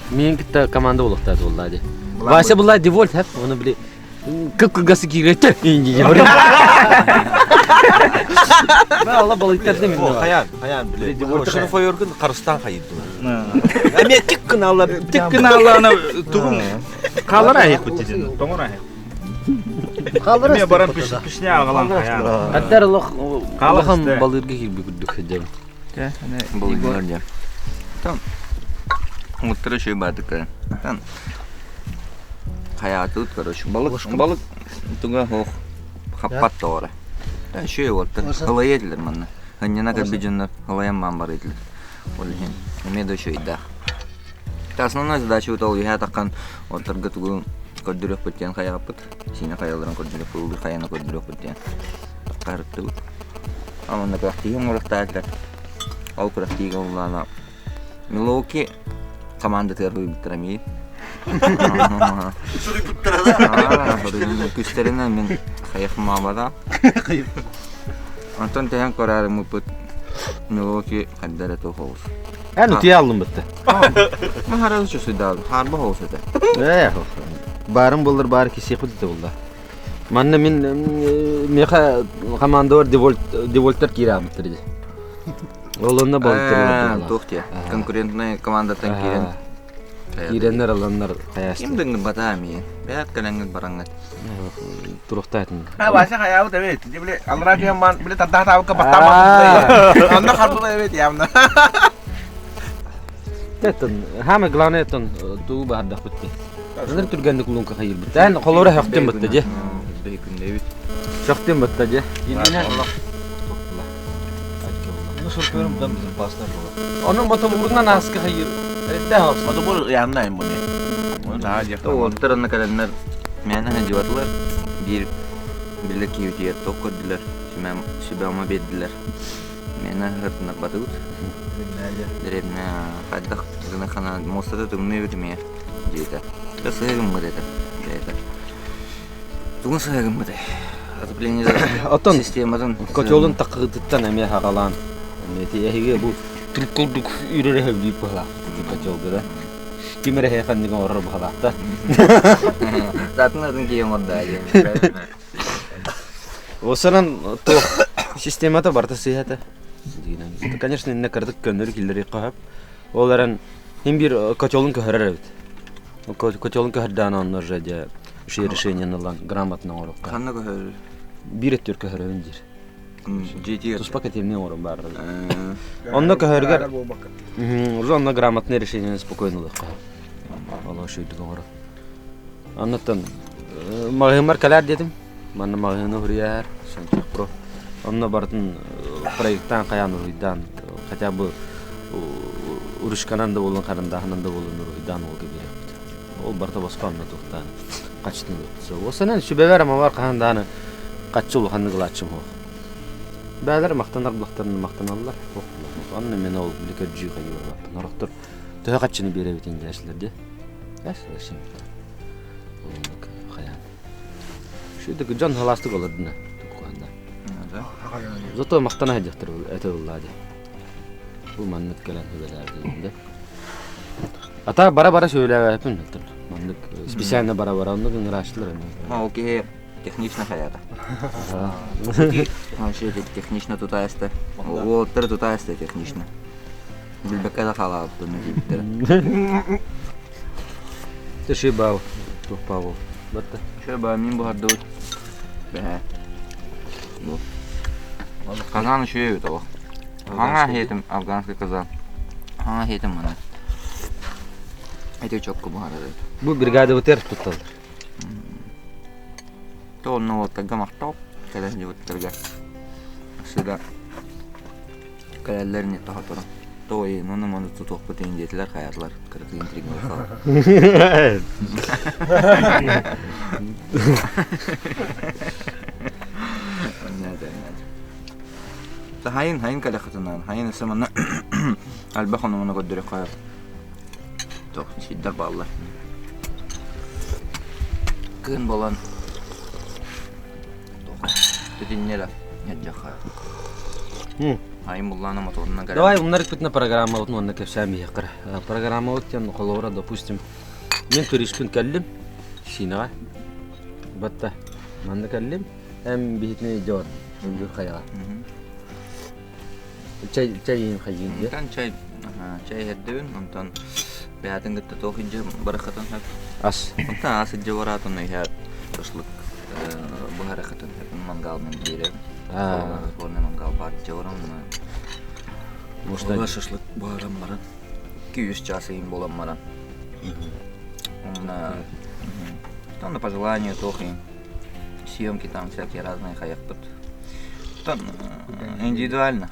Мин кытта команда буолуохтаах буолла дии. Вася була девольт хэп, оны били кып-кыргасы киирэтте. Алла балыктарды мен. Хаян, хаян биле. Девольт фойоргун Карыстан хайыддылар. Эме тик кыналла, Тик кынааллаана тугун хаалар айык бит Тоңор айык. Хааллар Эме баран пишне агалан хаян. Аттар олох Хаалар улахан истэ. балыырга киирби курдук сылдьабын. Балыгар дьэ. Там уттара еще баатыка. Там хаятыт, короче. Балык, балык туга хох хаппат тоҕора. Еще вот ылайа этилер манна. Ынньана кэлбит дьоннор ылайан маан бар этилер. Ол иһин эмиэ да үчүгэйдээх. Основной задача ол үһэ таххан отторго тугу көрдөрүөхпүт диэн хайаҕаппыт. Сиинэ хайаларын көрдөрүөхпүт, ыллыы хайаны көрдөрүөхпүт диэн харыттыбыт. Онно күрэхтиһии оҥоруохтаах этилэр. Ол күрэхтиһиигэ улаана Милуоки командатыгар суруйбуттара мии. Суруйбуттара да. Күстэринэн мин хайах маабада. Онтон тэһэн көрөрүммүппүт Милуоки хайда эрэ туох оҕус. Эн утуйа аллым бытты. Махарал чусуйдаал, хаарба оҕус этэ. Ээ, баарым буллар баар кисиэхпит да булла. Манна мин миэхэ командалар девольт девольттар киирээбиттэр дии. Ол онно балыктар Туох диэ, конкурентная командаттан киирэн Киирэннэр аланнар Ким хайаастар. дыҥҥыт батаа миин. Бэйэт кэлэҥҥит бараҥҥыт. Туруктаатын. А Вася хаябыт эбит. Били аллараа түһэн баан, били тардаатаабыкка баттаан Онно харбыта эбит явно. Теттен, самое главное тон туу баардах битти. Ыныр түргэнник лунка хайырбыт. Эн холора хөктөн бытта же. Бейкүндэбит. Сөктөн бытта же. Илдинен. Ну, суркуyorum там безопасно было. Onun мотобурунан аска хайыр. Эрдэ хапса. Ото бу явно им буне. Оны таа жек. Уоттар онно кэлэннэр мээнэ сылдьыбатылар. Биир биллэр киһибитигэр туох көрдүлэр, сүбэ-ама биэрдилэр. Мээнэ сыртыннарбатыбыт. Дэриэбинэ хайдах гына хана муостата тымныы эбит эмиэ диэтэ. Да сыһа гыммыт этэ бэйэтэ. Тугун сыһа гыммытай? Отопление Оттон систематын котелун такыытыттан эмиэ хагалаан. Эти эһиги бу түрк курдук үрэрэ хөбүлүүр быһалаах котелга да. Ким эрэ ханныгы оҥорор быһалаахта. Затын атын киһи оҥордо диэн. Осанан туох системата барыта сыыһата. Конечно, инне кырдык көннөрү киллэри хаһап. Ол эрэн хим бир котелун көһөрөр эбит. Котелун көһөрдөөн онно уже дьэ үчүгэй решение ылан грамотно оҥоруохха. Ханна көһөрөр? Биир өттүгэр көһөрөбүн диир. Дьиэтигэр. Туспа котельный оҥорон баар. Онно көһөргөр уже онно грамотное решение спокойно ылыахха. Ол үчүгэйдик оҥорор. Оннуттан маҕаһыыммар кэлээр диэтим. Манна маҕаһыыны уһуруйаар, Сантехпро. Онно барытын проекттаан хайаан уруһуйдаан, хотя бы ручканан да буоллун, харандааһынан да буоллун уруһуйдаан уолга биэриэхпит. Ол барыта босхо онно туохтаан хачытын ылыахпыт. Осанан сүбэбэр амабар хаһан дааны. Хаччы улаханнык ылааччым суох. Бээлэр махтанар булахтарына махтаналлар. Онно мен ол били көрдьүү хайыы барбаппын. Орохтор төһө хаччыны биэрэбитин дьээсилэр дии. Эс, эсин. Оннук хайаан. Шүйдүк дьон халаастык олордуна. Туккуһанна. Зато махтана сылдьахтар этэ ыллаа дии. Бу маннык кэлэн сүбэлээбитин да. Ата бара-бара сөбүлээбэппин маннык специально бара-бара оннук ыҥырааччылар эмиэ. Ол киһи технично хаята. Вообще технично тутаайста. Уолаттары тутаайста технично. Билбэккэ да хаалаабыттар диэбиттэрэ. Ты бау, туох бау. Батта. Шө ба мин буһардыбыт. Бэһэ. Бу. Казан үчүгэй эбит олох. Хаҥа хетим афганский казан. Хаҥа хетим маны. Эти чокко буһарар эбит. Бу бригадабытыгар тутталлар. То онно уоттарга махтал кэлэн дьыбыттарга. Сыда кэлэллэр не тоһоторо. То и ну ну тутуохпут иин диэтилэр хайаатылар кыракый интрига Хайын хайын кэлэххитинэн хайын өссө манна элбэх онумуну көрдөрүөххэ туох сирдэр бааллар. Кыын болон Бүтүннэрэ дьахха. Айым буллаана моторунан кэлэн. Давай умнарыкпытына программабытын уонна кэпсээн биһиэххэ. Программабыт диэн холобура, допустим, мен туриспын кэллим Синаҕа. Батта манна кэллим. Эм биһитини дьон Үндүр хайаҕа. Чай чай хайыын диye. Онтон чай чай иһэрдэбин, онтон бэйэтин кытта туох илдьэ барахатын сөп. Ас. Онтон ас илдьэ бараатын иһэ шашлык буһарахатын сөп мангал мен биэрэбин. Сборный мангал бар дьэ Может, шашлык буһаран баран 2-3 час ыйын буолан баран. Онно Там по желанию туох съемки там всякие разные хайахпыт. Там индивидуально.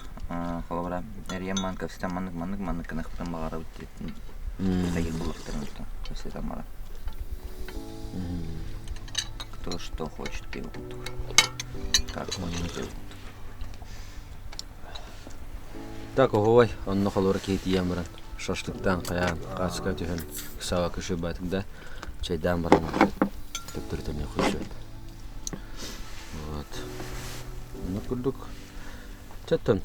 Холобура, эрийэн ман кэпсэтэн маннык маннык маннык гыныахпытын баҕарабыт диэн хайыыр буллахтарын кэпсэтэн баран. Кто что хочет диэн курдук. Как хочет диэн курдук. Так оһуой, онно холобура киһи тиийэн баран шашлыктаан хайаан хаачыка түһэн саҕа көшөбатык да чайдаан баран төптөрү эмиэ көрсөт. Вот. Онно курдук. Чөттөн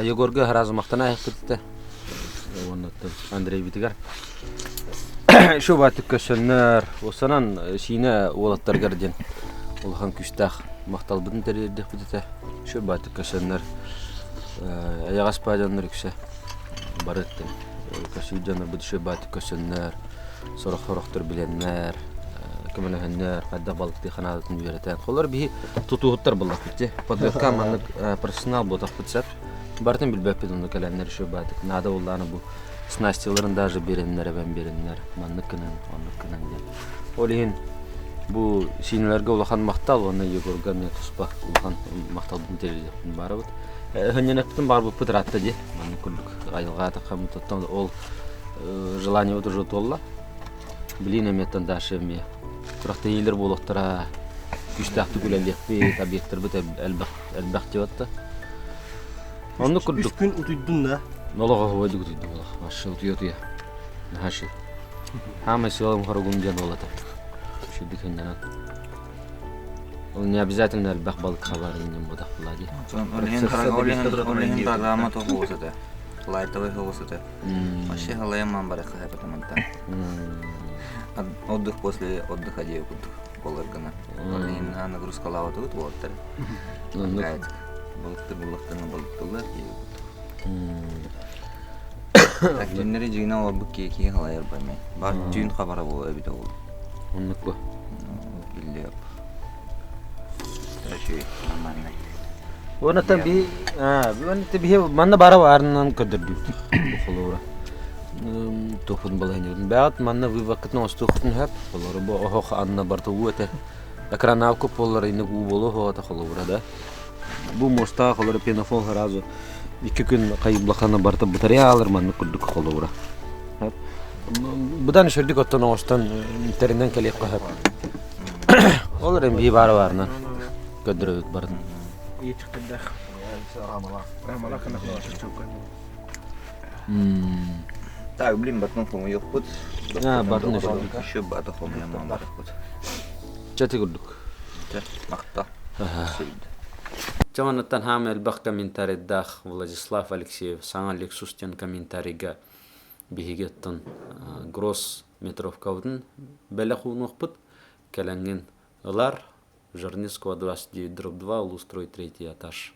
Егорга сразу махтана айахпытта. Уоннаттан Андрейбитигэр. Шу баатык көссөннөр, осанан сиинэ уолаттаргар диэн улахан күстээх махталбытын тэрийэрдиэхпит этэ. Шу баатык көссөннөр эйэҕэс баадьаннар үксэ бары көсүү дьоннорбут шу баатык көссөннөр сорох-сорохтор билэннэр, көмөлөһөннөр, хайдах балыктыы ханаадатын үөрэтэн. Холор биһи тутууһуттар буллахпыт дии. Подводка маннык профессионал буотахпыт сэр. Барытын билбэппит онно кэлэннэр еще баатык. Наада буллаана бу снастиларын даже биэрэннэр, эбэн биэрэннэр. Маннык гынан, оннук гынан диэн. Ол иһин бу сиинэлэргэ улахан махтал уонна Егорга эмиэ туспа улахан махталбын тириэрдиэхпин баарабыт. Өһөнньөнөппүтүн баарбыппыт ыраатта дии. Маннык курдук айылҕа атаххаммыт ол желание уже туолла. Билин эмиэттэн дальше эмиэ күрэхтэһиилэр буолуохтара күүстээхтик үлэлиэхпит, объектарбыт элбэх элбэх диэбэтта. Оннук курдук. Үс күн утуйдун да. Олох оһуойдук утуйдум олох. Вообще утуйа утуйа. Наһаа Хаамай сыалым хоругум диэн буолата. Үчүгдүк сынньанан. Ол не обязательно элбэх балык хабар иннин буотах була дии. Ол иһин программа тоҕус этэ. Лайтовый соус этэ. Вообще халайамман барыха потому Отдых после отдыха диэ курдук болар гына. Ол иһин нагрузкалаабатыбыт уолаттар. Балыкты буллахтарына балыктылар диэ курдук. Так түүннэри дьиҥинэ олорбут киһи киһи халайар баймай. Бар түүн хабара буолуо эбитэ ол. Оннук бу. Биллиэп. Короче, нормальный. Уонна би биһи манна бара баарынан көрдөрдүбүт бу холуура. Туохпун балаһынньыбытын. Бэҕэт манна выводкытын оҥостуохпутун сөп. Холуура бу оһох анна барыта уу этэ. Экранаабы көп буоллар инник уу буолуо суоҕа холуура да. Бу муостаах холуура пенофол сразу икки күн хайыблахана барыта батарея аалар маннык курдук холуура. Быдан үчүгдүк оттон оҥостон тэринэн кэлиэххэ сөп. Ол эрэн бии баара баарынан. Көрдөрөбүт барын. Иечиктэрдээх. Рамалаах Так, блин, батон хомуйуохпут. А, батын Еще бата хомуйаман барыппыт. Чати курдук. Махта. Чоҥоноттон хаама элбэх комментарийдаах Владислав Алексеев саҥа Lexus диэн комментарийга биһиги оттон Гросс метровкабытын бэлэх уунуохпут. Кэлэҥҥин ылар. Жорницкого 29 дробь 2, Улустрой третий этаж.